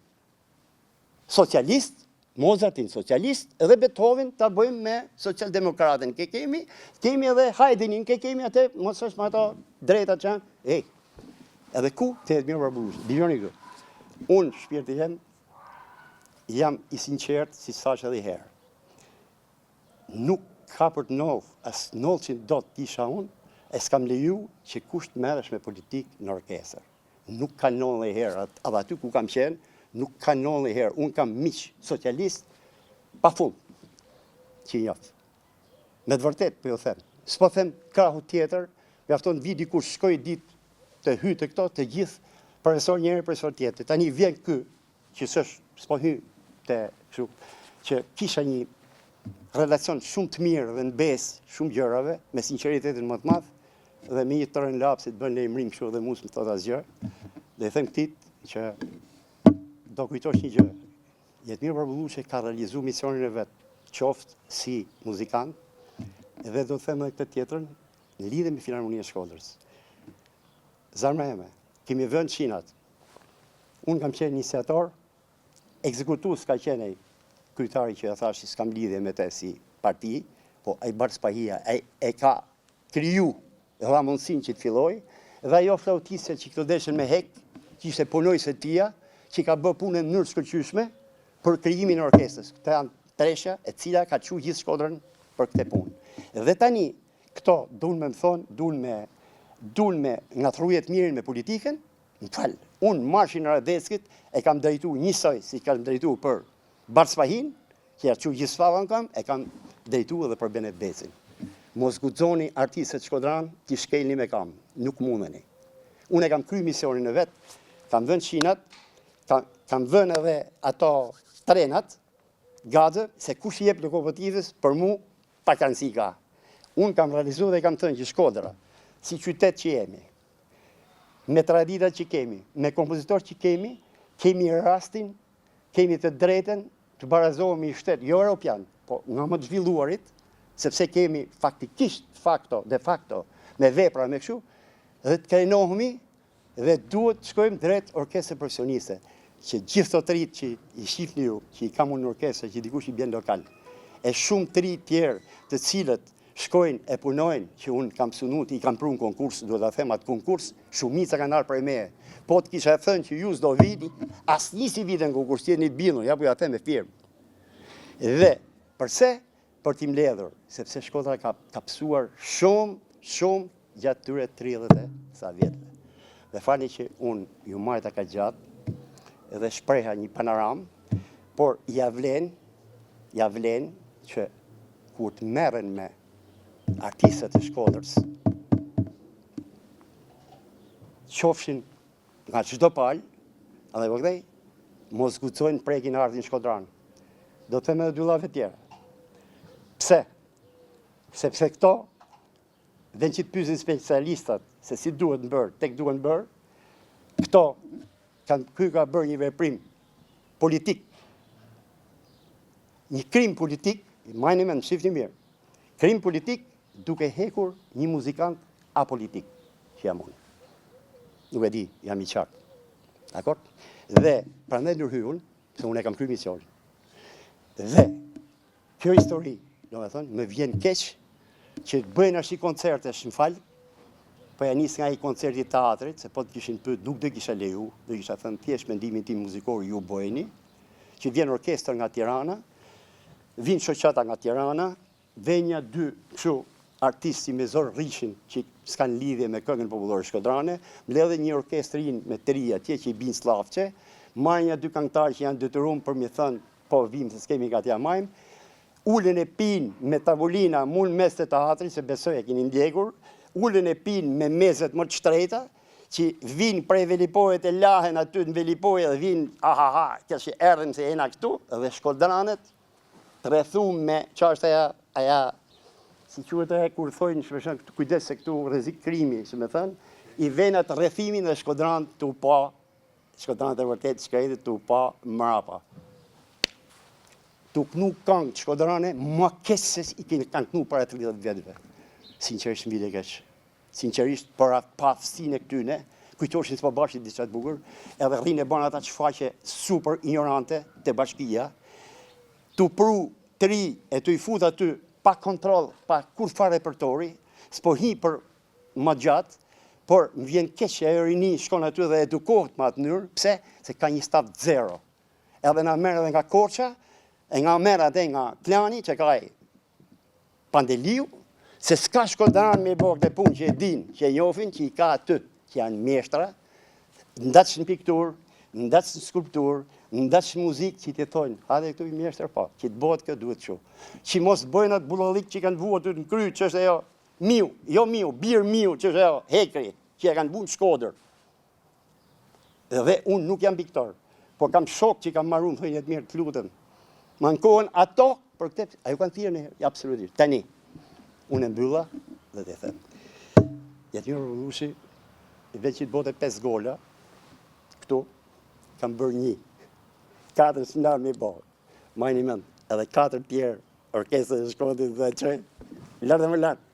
socialist, Mozartin socialist dhe Beethoven ta bëjmë me socialdemokratin. Ke kemi, kemi edhe Haydnin, ke kemi atë, mos është me ato drejta që janë. Ej. Edhe ku te Jetmir Barbullushi. Dëgjoni këtu. Unë shpirti jem jam i sinqert, si thashë edhe një herë. Nuk. Ka për të ndodhë, as ndodhë që do të isha unë, e s'kam leju që kush të merresh me politikë në orkestër. Nuk ka ndodhë herë, edhe aty ku kam qenë, nuk ka ndodhë herë. Unë kam miq socialist pa fund që i njoh. Me të vërtet, po ju them. S'po them krahu tjetër, mjafton vi dikush shkoj ditë të hy të këto, të gjithë, profesor njëri, profesor tjetër. Tani vjen ky, që s'është, s'po hy të kështu, që kisha një relacion shumë të mirë dhe në besë shumë gjërave, me sinqeritetin më të madh, dhe me një tren lapsit bën lajmërim kështu dhe mu s'më thotë asgjë. Dhe i them këtij që do kujtosh një gjë. Jetmir Barbullushi ka realizu misionin e vet, qoftë si muzikant, dhe do të them edhe këtë tjetrën, në lidhje me Filharmoninë e Shkodrës. Zemra eme, kemi vënë shinat. Unë kam qenë iniciator, ekzekutues ka qenë ai kryetari që e thash që s'kam lidhje me te si parti, po ai Bardh Spahia, ai e ka kriju dhe dha mundësinë që të filloj, dhe ajo flautistja që këto deshën me hek, që ishte punojëse tia, që ka bë punë në mënyrë të shkëlqyeshme për krijimin e orkestrës. Këta janë tresha e cila ka çu gjithë Shkodrën për këtë punë. Dhe tani këto duan me më thonë, duan me duan me ngatërru Jetmirin me politikën, më fal, unë marshin e Radeckit e kam drejtu njësoj si kam drejtu për Bardh Spahin, që ja çu gjithë sfavën kam, e kam drejtu edhe për Benet Becin. Mos guxoni artistët shkodran t'i shkelni me kam, nuk mundeni. Unë e kam kry misionin e vet, kam vënë shinat, kam, kam vënë edhe ato trenat, gadë, se kush i jep lokomotivës, për mu, pak rëndësi ka. Unë kam realizu dhe kam thënë që Shkodra, si qytet që jemi, me traditat që kemi, me kompozitor që kemi, kemi rastin, kemi të drejtën të barazohemi i shtet, jo europian, po nga më të zhvilluarit, sepse kemi faktikisht, facto, de facto, me vepra, me kështu, dhe të krenohemi dhe duhet të shkojmë drejt orkestrës profesioniste, që gjithë të të ritë që i shifni ju, që i kam unë në orkestër, që dikush i bjen lokal, e shumë të ri tjerë të cilët shkojnë e punojnë, që unë kam synu, i kam pru në konkurs, duhet ta them atë konkurs, shumica kanë ardhur prej meje. Po të kisha thënë që ju s'do vini, asnjë s'i vinte në konkurs, jeni të bindur, ja po ja them me firmë. Dhe përse? Për t'i mbledhur, sepse Shkodra ka, ka pësuar shumë, shumë gjatë tyre 30 e sa vjetëve. Dhe falni që unë ju marta kaq gjatë dhe shpreha një panoramë, por ja vlen, ja vlen që kur të merren me artistët e Shkodrës, qofshin nga çdo palë, edhe po këtej, mos guxojnë prekin artin shkodran. Do të them edhe dy llafe tjera. Pse? Sepse këto, dhe që të pyesin specialistat se si duhet në bërë, tek duhet në bërë, këto, kanë, ky ka bërë një veprim politik, një krim politik, majni mend, shifni mirë, krim politik duke hekur një muzikant apolitik, që jam unë. Nuk e di, jam i qartë. Dakor? Dhe, prandaj ndërhyj unë, se unë e kam kry misionin. Dhe, Kjo histori, domethënë, më vjen keq që të bëjnë ashtu koncertesh, më fal, po ja nis nga ai koncerti i teatrit, se po të kishin pyet, nuk do kisha leju, do kisha thënë thjesht mendimin tim muzikor ju bëjeni, që vjen orkestër nga Tirana, vin shoqata nga Tirana, vjen nja dy kështu artistë si me zor rrishin që s'kanë lidhje me këngën popullore shkodrane, mbledhin një orkestrin me të ri atje që i bin sllavçe, marrin nja dy këngëtarë që janë detyruar për me thënë Po vim se s'kemi nga t'ja majmë, ulen e pinë me tavolina mu në mes të teatrit, se besoj e keni ndjekur, ulen e pinë me mezet më të shtrejta, që vinë prej Velipojët e lahen aty në Velipojë dhe vinë, aha ha, kjo që erdhëm se jena këtu, dhe shkodranët të rrethum me, qa është aja, aja, si quhet aja kur thojnë, shpeshën, kujdes se këtu rrezik krimi, si me thënë, i vejnë atë rrethimin dhe shkodranët tu pa Shkodranët e vërtetë shkretit tu pa mrapa. Tu knu kangë shkodrane, ma keq se i keni kanë knu para 30 vjetëve. Sinqerisht më vjen keq. Sinqerisht për atë paaftësinë e këtyne, kujtoshin s'po bashit diçka të bukur, edhe rrinë e bën ata shfaqje super ignorante te bashkia, tu pru të ri e tu i fut aty pa kontroll, pa kurrfarë repertori, s'po hi për më gjatë, por më vjen keq që ajo rini shkon aty dhe edukohet me atë mënyrë, pse? Se ka një staf zero. Edhe na merr edhe nga Korça, e nga merr atë nga Klani që ka ai. Pandeliu, se s'ka shkodran me bo këtë punë që e din, që e njofin, që i ka aty, që janë mjeshtra, ndaç në pikturë, ndaç në skulpturë, ndaç në muzikë që t'i thojnë, hajde këtu i mjeshtër, po, që të bëhet kjo duhet kështu. Që mos bëjnë atë budallik që kanë vu aty në kry, që është ajo miu, jo miu, bir miu, që është ajo hekri, që e kanë vu në Shkodër. Dhe unë nuk jam piktor, po kam shok që kam marru më thënë Jetmir, të lutem. Më ankohen ato për këtë, a ju kanë thirrë në absolutisht. Tani, unë e mbylla dhe të them. Jetmir Rrollushi, veç që të bote 5 gola, këtu, kam bërë një. Katër s'ndarë me bo. Majni mend, edhe katër tjerë, orkestrën e Shkodrës dhe çoj, lart dhe më lart.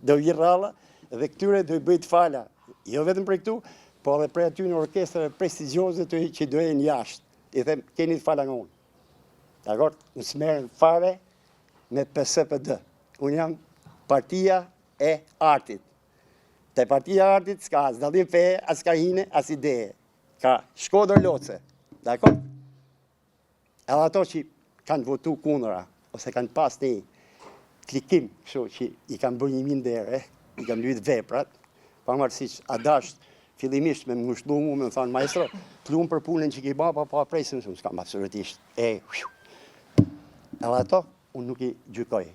Do vi rralla dhe këtyre do i bëj të fala, jo vetëm prej këtu, po edhe prej aty në orkestrave prestigjioze të që do jenë jashtë. I them, keni të fala nga unë. Dakord, unë s'merrem fare me PSD. Unë jam partia e artit. Te partia e artit s'ka as dallim feje, as krahine, as ideje. Ka Shkodër loce. Dakord? Edhe ato që kanë votu kundra, ose kanë pas një klikim, kështu që i kanë bërë një mindere, i kanë lyt veprat, pavarësisht, a dasht, fillimisht me më ngushllu mu, me më thonë, maestro, të lumë për punën që ki ba, pa, pa presim, shumë, s'kam absolutisht, e, hiu. Edhe ato, unë nuk i gjykoj,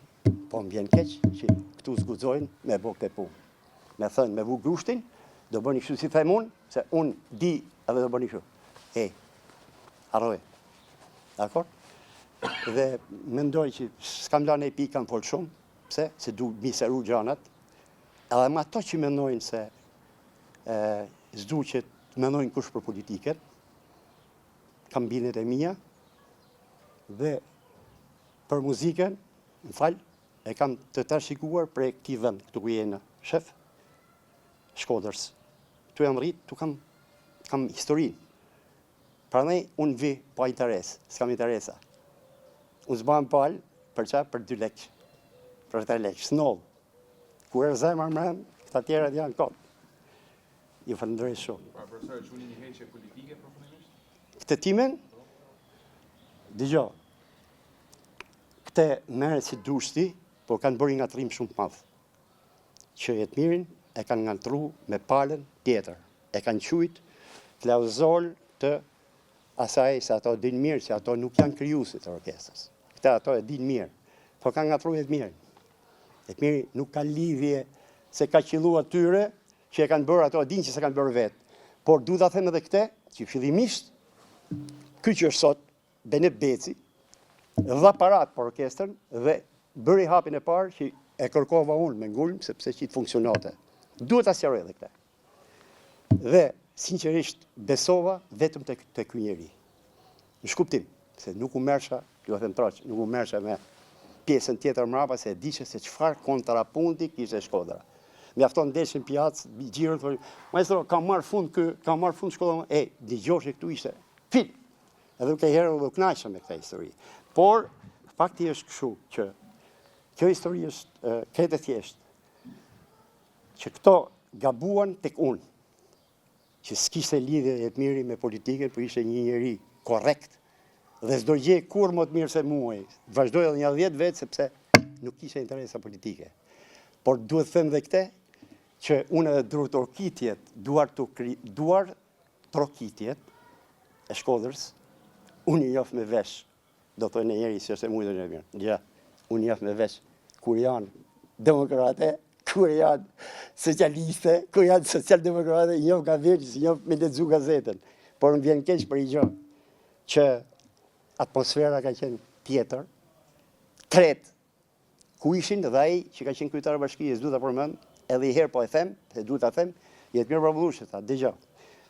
po më vjen keq që këtu s'guxojnë me bo këtë punë. Me thënë, me vu grushtin, do bëni kështu si them unë, se unë di edhe do bëni kështu. E, harroj. Dakord? Dhe mendoj që s'kam lanë e pikë, kam folë shumë, pse? Se du mi sqaru gjanat. Edhe me ato që mendojnë se e, s'du që të mendojnë kush për politikën, kam bindjet e mia, dhe për muzikën, më fal, e kam të trashëguar prej këtij vend, këtu ku jena, shef, Shkodrës. Këtu jam rrit, këtu kam, kam historinë. Prandaj unë vi pa interes, s'kam interesa. Unë s'bahem palë, për ça? Për dy lekë, për tre lekë, s'ndodh. Kur e zemra mrena, këta tjerat janë kot. Ju falënderoj shumë. Pra, profesor, e quani një heqje politike përfundimisht? Këtë timen? Dëgjo, këtë merre si dush ti, po kanë bërë një ngatërrim shumë të madh. Që Jetmirin e kanë ngatërru me palën tjetër. E kanë qujt klauzol të asaj se ato dinë mirë që ato nuk janë krijuesit të orkestrës. Këtë ato e dinë mirë. Po kanë ngatërru Jetmirin. Jetmiri nuk ka lidhje se ka qillu atyre që e kanë bërë ato e dinë që s'e kanë bërë vetë. Por du ta them edhe këtë, që fillimisht ky që është sot Benet Beci dha parat për orkestrën dhe bëri hapin e parë që e kërkova unë me ngulm sepse që të funksionote. Duhet ta sqaroj edhe këtë. Dhe sinqerisht besova vetëm te te ky njeri. Në shkuptim, se nuk u merrsha, ju e them troç, nuk u merrsha me pjesën tjetër mrapa se e dishe se çfarë kontrapunti kishte Shkodra. Mjafton deshin pjacë, xhiro, thonë, maestro, ka marrë fund ky, ka marrë fund Shkodra, e, dëgjoshe këtu ishte film. Edhe ke herë u kënaqsha me këtë histori. Por fakti është kështu që kjo histori është krejt e thjeshtë. Që këto gabuan tek unë, që s'kishte lidhje Jetmiri me politikën, por ishte një njeri korrekt dhe s'do gjej kurrë më të mirë se mua. Vazhdoi edhe një 10 vjet sepse nuk kishte interesa politike. Por duhet them dhe këtë që unë edhe duartrokitjet, duar trokitjet e Shkodrës, unë i njoh me vesh, do thonë një njeri si është e mujtë në mirë. Ja, unë i njoh me vesh, kur janë demokrate, kur janë socialiste, kur janë socialdemokrate, i njoh nga veshi, s'i njoh me lexu gazetën. Por më vjen keq për një gjë, që atmosfera ka qenë tjetër, krejt Ku ishin dhe ai që ka qenë kryetar bashkie, s'du ta përmend, edhe një herë po e them, se duhet ta them, Jetmir Barbullushi tha, dëgjo,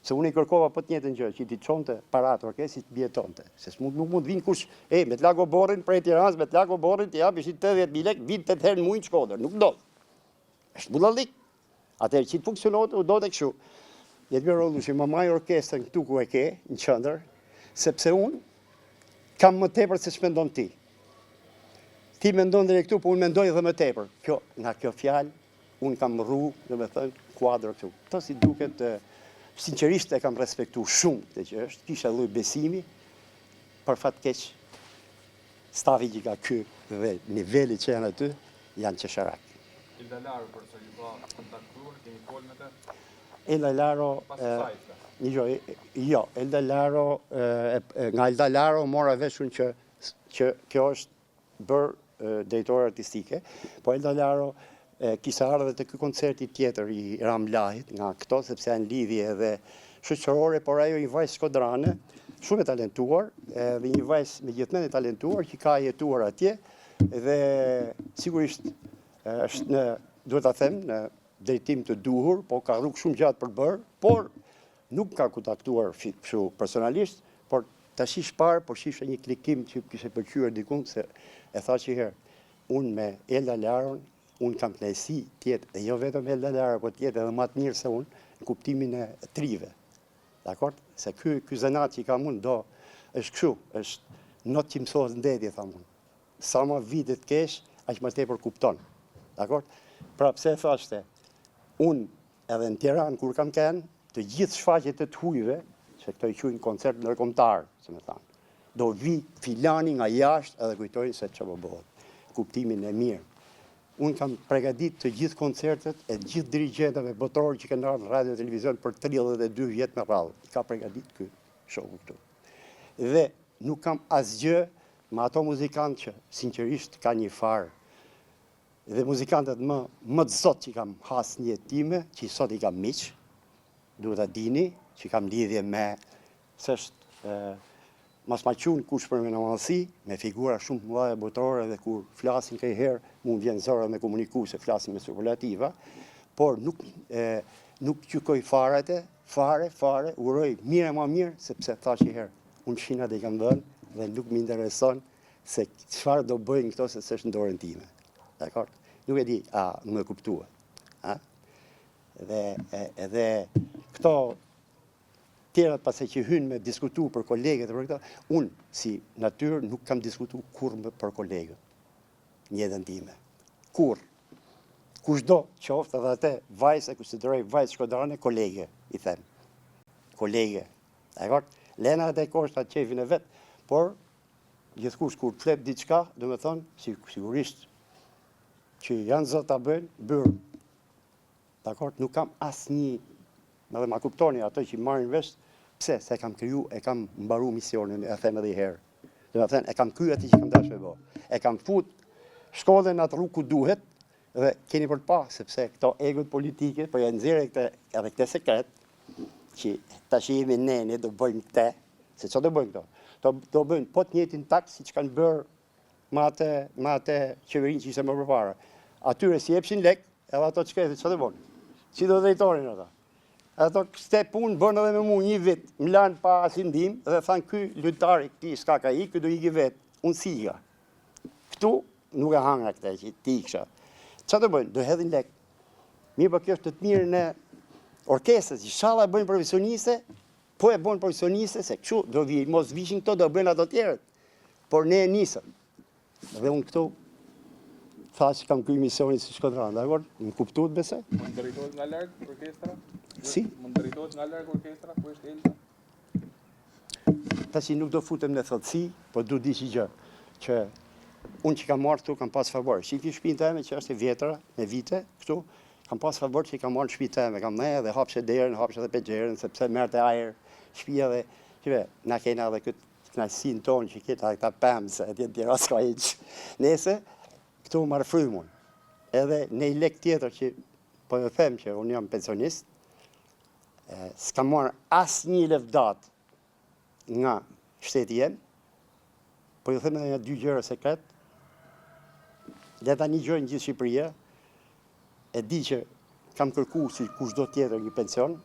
se unë i kërkova po të njëjtën gjë, që t'i çonte paratë orkestrës të mbijetonte, se s'mund nuk mund të vinë kush, e me të lagë oborrin prej Tiranës, me të lagë oborrin t'i japësh 80000 lekë, vin 8 herë në muaj në Shkodër, nuk ndodh. Është budallik. Atëherë që të funksiononte, u dote kështu. Jetmir Rrollushi, ma maj orkestrën këtu ku e ke, në qendër, sepse unë kam më tepër se ç'mendon ti. Ti mendon deri këtu, po unë mendoj edhe më tepër. Kjo, nga kjo fjalë, unë kam rru, domethënë, kuadro këtu. Këto si duket, sinqerisht e kam respektu shumë këtë që është, kisha lloj besimi, për fat keq, stafi që ka ky dhe niveli që janë aty, Janë qesharak. Elda Laro, profesor, ju ka kontaktuar, keni folë me të? Elda Laro, Pas kësaj, flas. një gjë, jo, Elda Laro, e, e, nga Elda Laro mora vesh unë që, që kjo është bërë drejtore artistike, po Elda Laro e, kishte ardhur edhe te ky koncerti tjetër i Ram Lahit nga këto, sepse janë lidhje edhe shoqërore, por ajo një vajzë shkodrane, shumë e talentuar, edhe një vajzë me gjithë mend e talentuar që ka jetuar atje dhe sigurisht është në, duhet ta them, në drejtim të duhur, po ka rrugë shumë gjatë për të bërë, por nuk ka kontaktuar kështu personalisht, por tash ish parë, por shifsha një klikim që kishte pëlqyer dikun se e tha që herë, unë me Elda Laron, unë kam kënaqësi të jetë, dhe jo vetëm Elda Laro, po të jetë edhe më të mirë se unë, në kuptimin e trive. Dakord? Se ky ky zanat që i kam unë do është kështu, është not që mësohet në deti, tham unë. Sa ma vite të kesh, aq më tepër kupton. Dakord? Pra pse e thash te? Unë edhe në Tiranë kur kam qenë, të gjithë shfaqjet e të hujve, se këto i quajnë koncert ndërkombëtar, si me thanë. Do vi filani nga jashtë edhe kujtojnë se ç'po bëhet. Kuptimin e mirë. Unë kam pregadit të gjithë koncertet e të gjithë dirigjentëve botërorë që kanë ardhur në radio televizion për 32 vjet me radhë. I ka pregadit ky shoku këtu. Dhe nuk kam asgjë me ato muzikantë që sinqerisht kanë një farë dhe muzikantët më më të zot që kam has në jetë time, që sot i kam miq, duhet ta dini, që kam lidhje me se është mos ma qun kush për mendjemadhësi, me figura shumë të mëdha botërore dhe kur flasin kai herë, mu më vjen zor edhe me komuniku se flasin me superlativa, por nuk e, nuk gjykoj fare atë, fare, fare, uroj mirë e ma mirë, sepse thash një herë, unë shinat i kam dhënë dhe nuk më intereson se çfarë do bëjnë këto se s'është në dorën time. Dakor? Nuk e di, a më kuptuat. A? Dhe edhe këto tjerat pastaj që hynë me diskutu për kolegët e për këto, unë si natyrë nuk kam diskutu kurrë më për kolegët në jetën time. Kurrë. Kushdo qoftë edhe atë vajzë e konsideroj vajzë shkodrane kolege, i them. Kolege. Dakord? Lena atë e koshta qefin e vet, por gjithkush kur flet diçka, do me thonë, si, sigurisht që janë zot ta bëjnë, byrë. Dakord? Nuk kam asnjë, edhe ma kuptoni ato që marrin vesh, pse? Se e kam kryu, e kam mbaru misionin, e them edhe një herë. Do me thënë, e kam kryu atë që kam dashur me bë. E kam fut shkollën në atë rrugë ku duhet dhe keni për të pa, sepse këto egot politike, po ja nxjerrë këtë edhe këtë sekret, që tash jemi ne, ne do bëjmë këtë, se çfarë do bëjnë këto? Do, do bëjnë po të njëjtin takt siç kanë bërë me atë me atë qeverinë që ishte më përpara. Atyre si jepshin lek, edhe ato çka çfarë do bënin? Si do drejtonin ata? Ato këste punë bënë edhe me mu një vit, më lanë pa asnjë ndihmë dhe thanë ky lojtari këtij s'ka ka ik, ky do iki vetë. Unë si ika. Këtu nuk e hangra këtë që ti iksha. Çfarë do bëjnë? Do hedhin lek. Mirë, po kjo është në të mirën e orkestrës, inshallah e bëjnë profesioniste, po e bëjnë profesioniste se kështu do vi, mos vishin këto do bëjnë ato tjerët. Por ne e nisëm. Dhe unë këtu thash që kam kry misionin si shkodran, dakord? Më kuptuat besoj? Mund drejtohet nga larg orkestra? Si? Mund drejtohet nga larg orkestra, ku është Elda? Tashi nuk do futem në thellësi, po du di një gjë, që unë që kam marrë këtu kam pas favor. Shihni shtëpinë teme që është e vjetra me vite këtu, kam pas favor që i kam marrë në shtëpinë teme, kam ne dhe hapshe derën, hapshe edhe penxheren, sepse merrte ajër shtëpia dhe shife, na kena edhe këtë kënaqësinë tonë që keta këta pemë se atje në Tiranë s'ka hiç. Nese, këtu marr frymë unë. Edhe një lek tjetër që po ju them që unë jam pensionist, s'kam marrë asnjë levdat nga shteti jem, po ju them edhe një dy gjëra sekret, le ta nigjojnë gjithë Shqipëria, e di që kam kërku si kushdo tjetër një pension,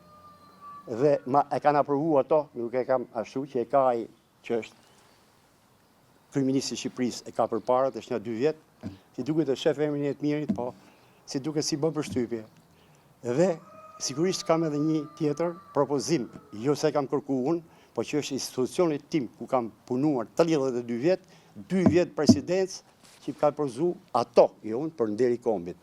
dhe ma e kanë aprovu ato, nuk e kam ashtu, që e ka ai që është kryeministri i Shqipërisë e ka përpara, tash nja dy vjet, si duket e shef emrin e të mirit, po si duket si bën përshtypje. Dhe sigurisht kam edhe një tjetër propozim, jo se kam kërku unë, po që është institucionit tim ku kam punuar 32 vjet, 2 vjet presidencë që ka propozu ato, jo unë, për nder i kombit.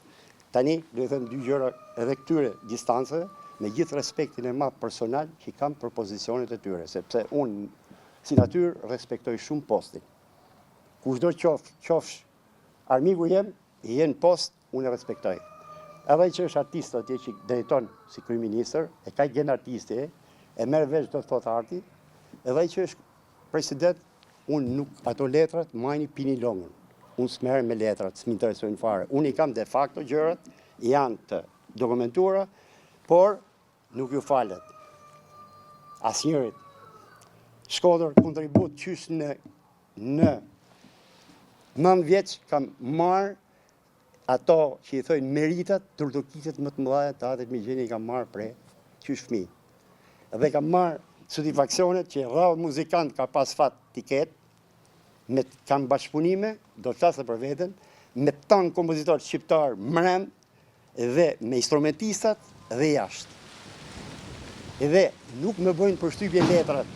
Tani, do i them dy gjëra edhe këtyre distanceve, me gjithë respektin e madh personal që kam për pozicionet e tyre, sepse unë si natyrë respektoj shumë postin. Kushdo qoftë, qofsh armiku jem, Je në post, unë e respektoj. Edhe ai që është artist atje që drejton si kryeministër, e ka gen artisti, e merr vesh do të thotë arti, edhe ai që është president, unë nuk ato letrat majni pini longun. Unë s'merrem me letrat, s'më interesojnë fare. Unë i kam de facto gjërat, janë të dokumentuara, por nuk ju falet. Asnjërit. Shkodër kontribut qysh në në 9 vjeç kam marrë ato që i thojnë meritat, duartrokitjet më të mëdha të Teatrit Migjeni i kam marrë prej qysh fëmijë. Dhe kam marrë satisfaksionet që rrallë muzikant ka pas fat t'i ketë, me kam bashkëpunime, do të flas për veten, me tanë kompozitorët shqiptar mrend dhe me instrumentistat dhe jashtë. Dhe nuk më bëjnë përshtypje letrat.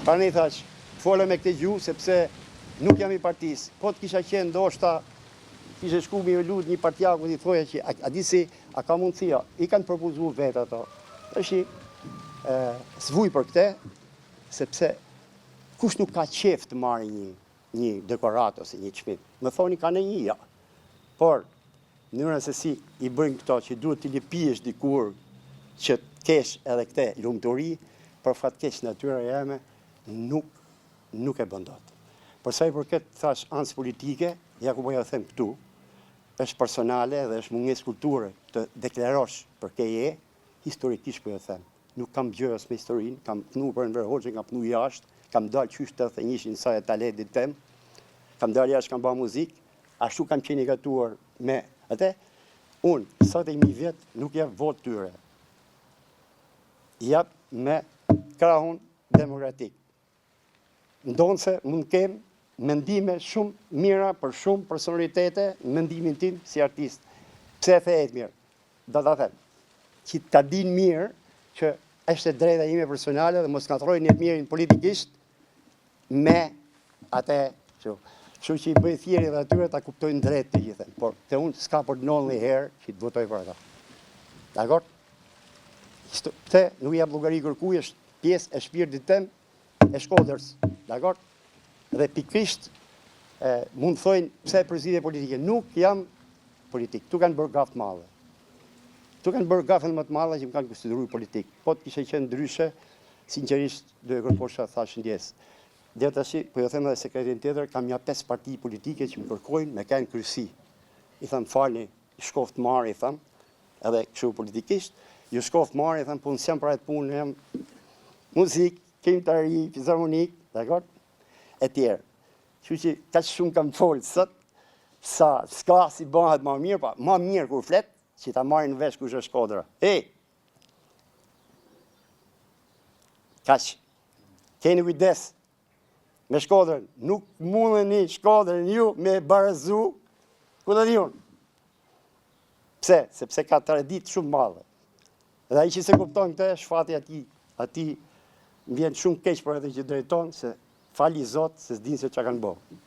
Prandaj thash, fola me këtë gjuhë sepse nuk jam i partisë. Po të kisha qenë ndoshta kishe shku me lut një partiaku t'i thoja që a, a di si, a ka mundësi, jo. I kanë propozu vetë ato. Tashi, s'vuj për këte, sepse kush nuk ka qef të marrë një, një dekoratë ose një çmim. Më thoni ka në një, jo. Por, mënyra se si i bëjnë këto që duhet t'i lëpihesh dikur që të kesh edhe këte lumturi, për fat keq natyra jeme nuk nuk e bën dot. Për sa i përket thash anës politike, ja ku po ja them këtu, është personale dhe është mungesë kulture të deklarosh për ke je, historikisht po ja them. Nuk kam gjë as me historinë, kam punu për Enver Hoxhën, kam punu jashtë, kam dalë qysh 81-shin saje talentit tem, kam dalë jashtë, kam ba muzikë, ashtu kam qenë i gatuar me atë. Unë, 71 vjet, nuk jap votë tyre. Jap me krahun demokratik. Ndonëse mund të kem mendime shumë mira për shumë personalitete, mendimin tim si artist. Pse e the Edmir? Do ta them. Që ta din mirë që është e drejta ime personale dhe mos ngatërrojnë Edmirin politikisht me atë kështu. Kështu që i bëj thirrje edhe atyre ta kuptojnë drejt të gjithën, por te unë s'ka për të ndodhur një herë që të votoj për ata. Dakor? Këtë nuk i jap llogari kërkuj, është pjesë e shpirtit tem e Shkodrës. Dakor? Dhe pikërisht e, mund të thojnë pse përzgjedhje politike. Nuk jam politik. Ktu kanë bërë gafë të madhe. Ktu kanë bërë gafën më të madhe që më kanë konsideruar politik. Po të kishe qenë ndryshe, sinqerisht do e kërkosha thash ndjesë. Deri tash, po ju them edhe sekretin tjetër, kam nja pesë parti politike që më kërkojnë me kanë kryesi. I tham falni, shkoft marrë, i tham, edhe kështu politikisht, ju shkoft marrë, i tham, po unë s'jam për atë punë, jam muzikë, këngëtari, fizarmonik, dakor? E tjerë. Kështu që kaq shumë kam folë sot, sa s'ka si bëhet më mirë, pa, më mirë kur flet, që ta marrin vesh kush është Shkodra. Ej! Kaq. Keni kujdes me Shkodrën. Nuk mundeni Shkodrën ju me barazu, ku të di unë. Pse? Sepse ka traditë shumë madhe. Dhe ai që s'e kupton këtë, është fati atij, atij më vjen shumë keq për atë që drejton, se fali Zot se s'din se çka kanë bërë.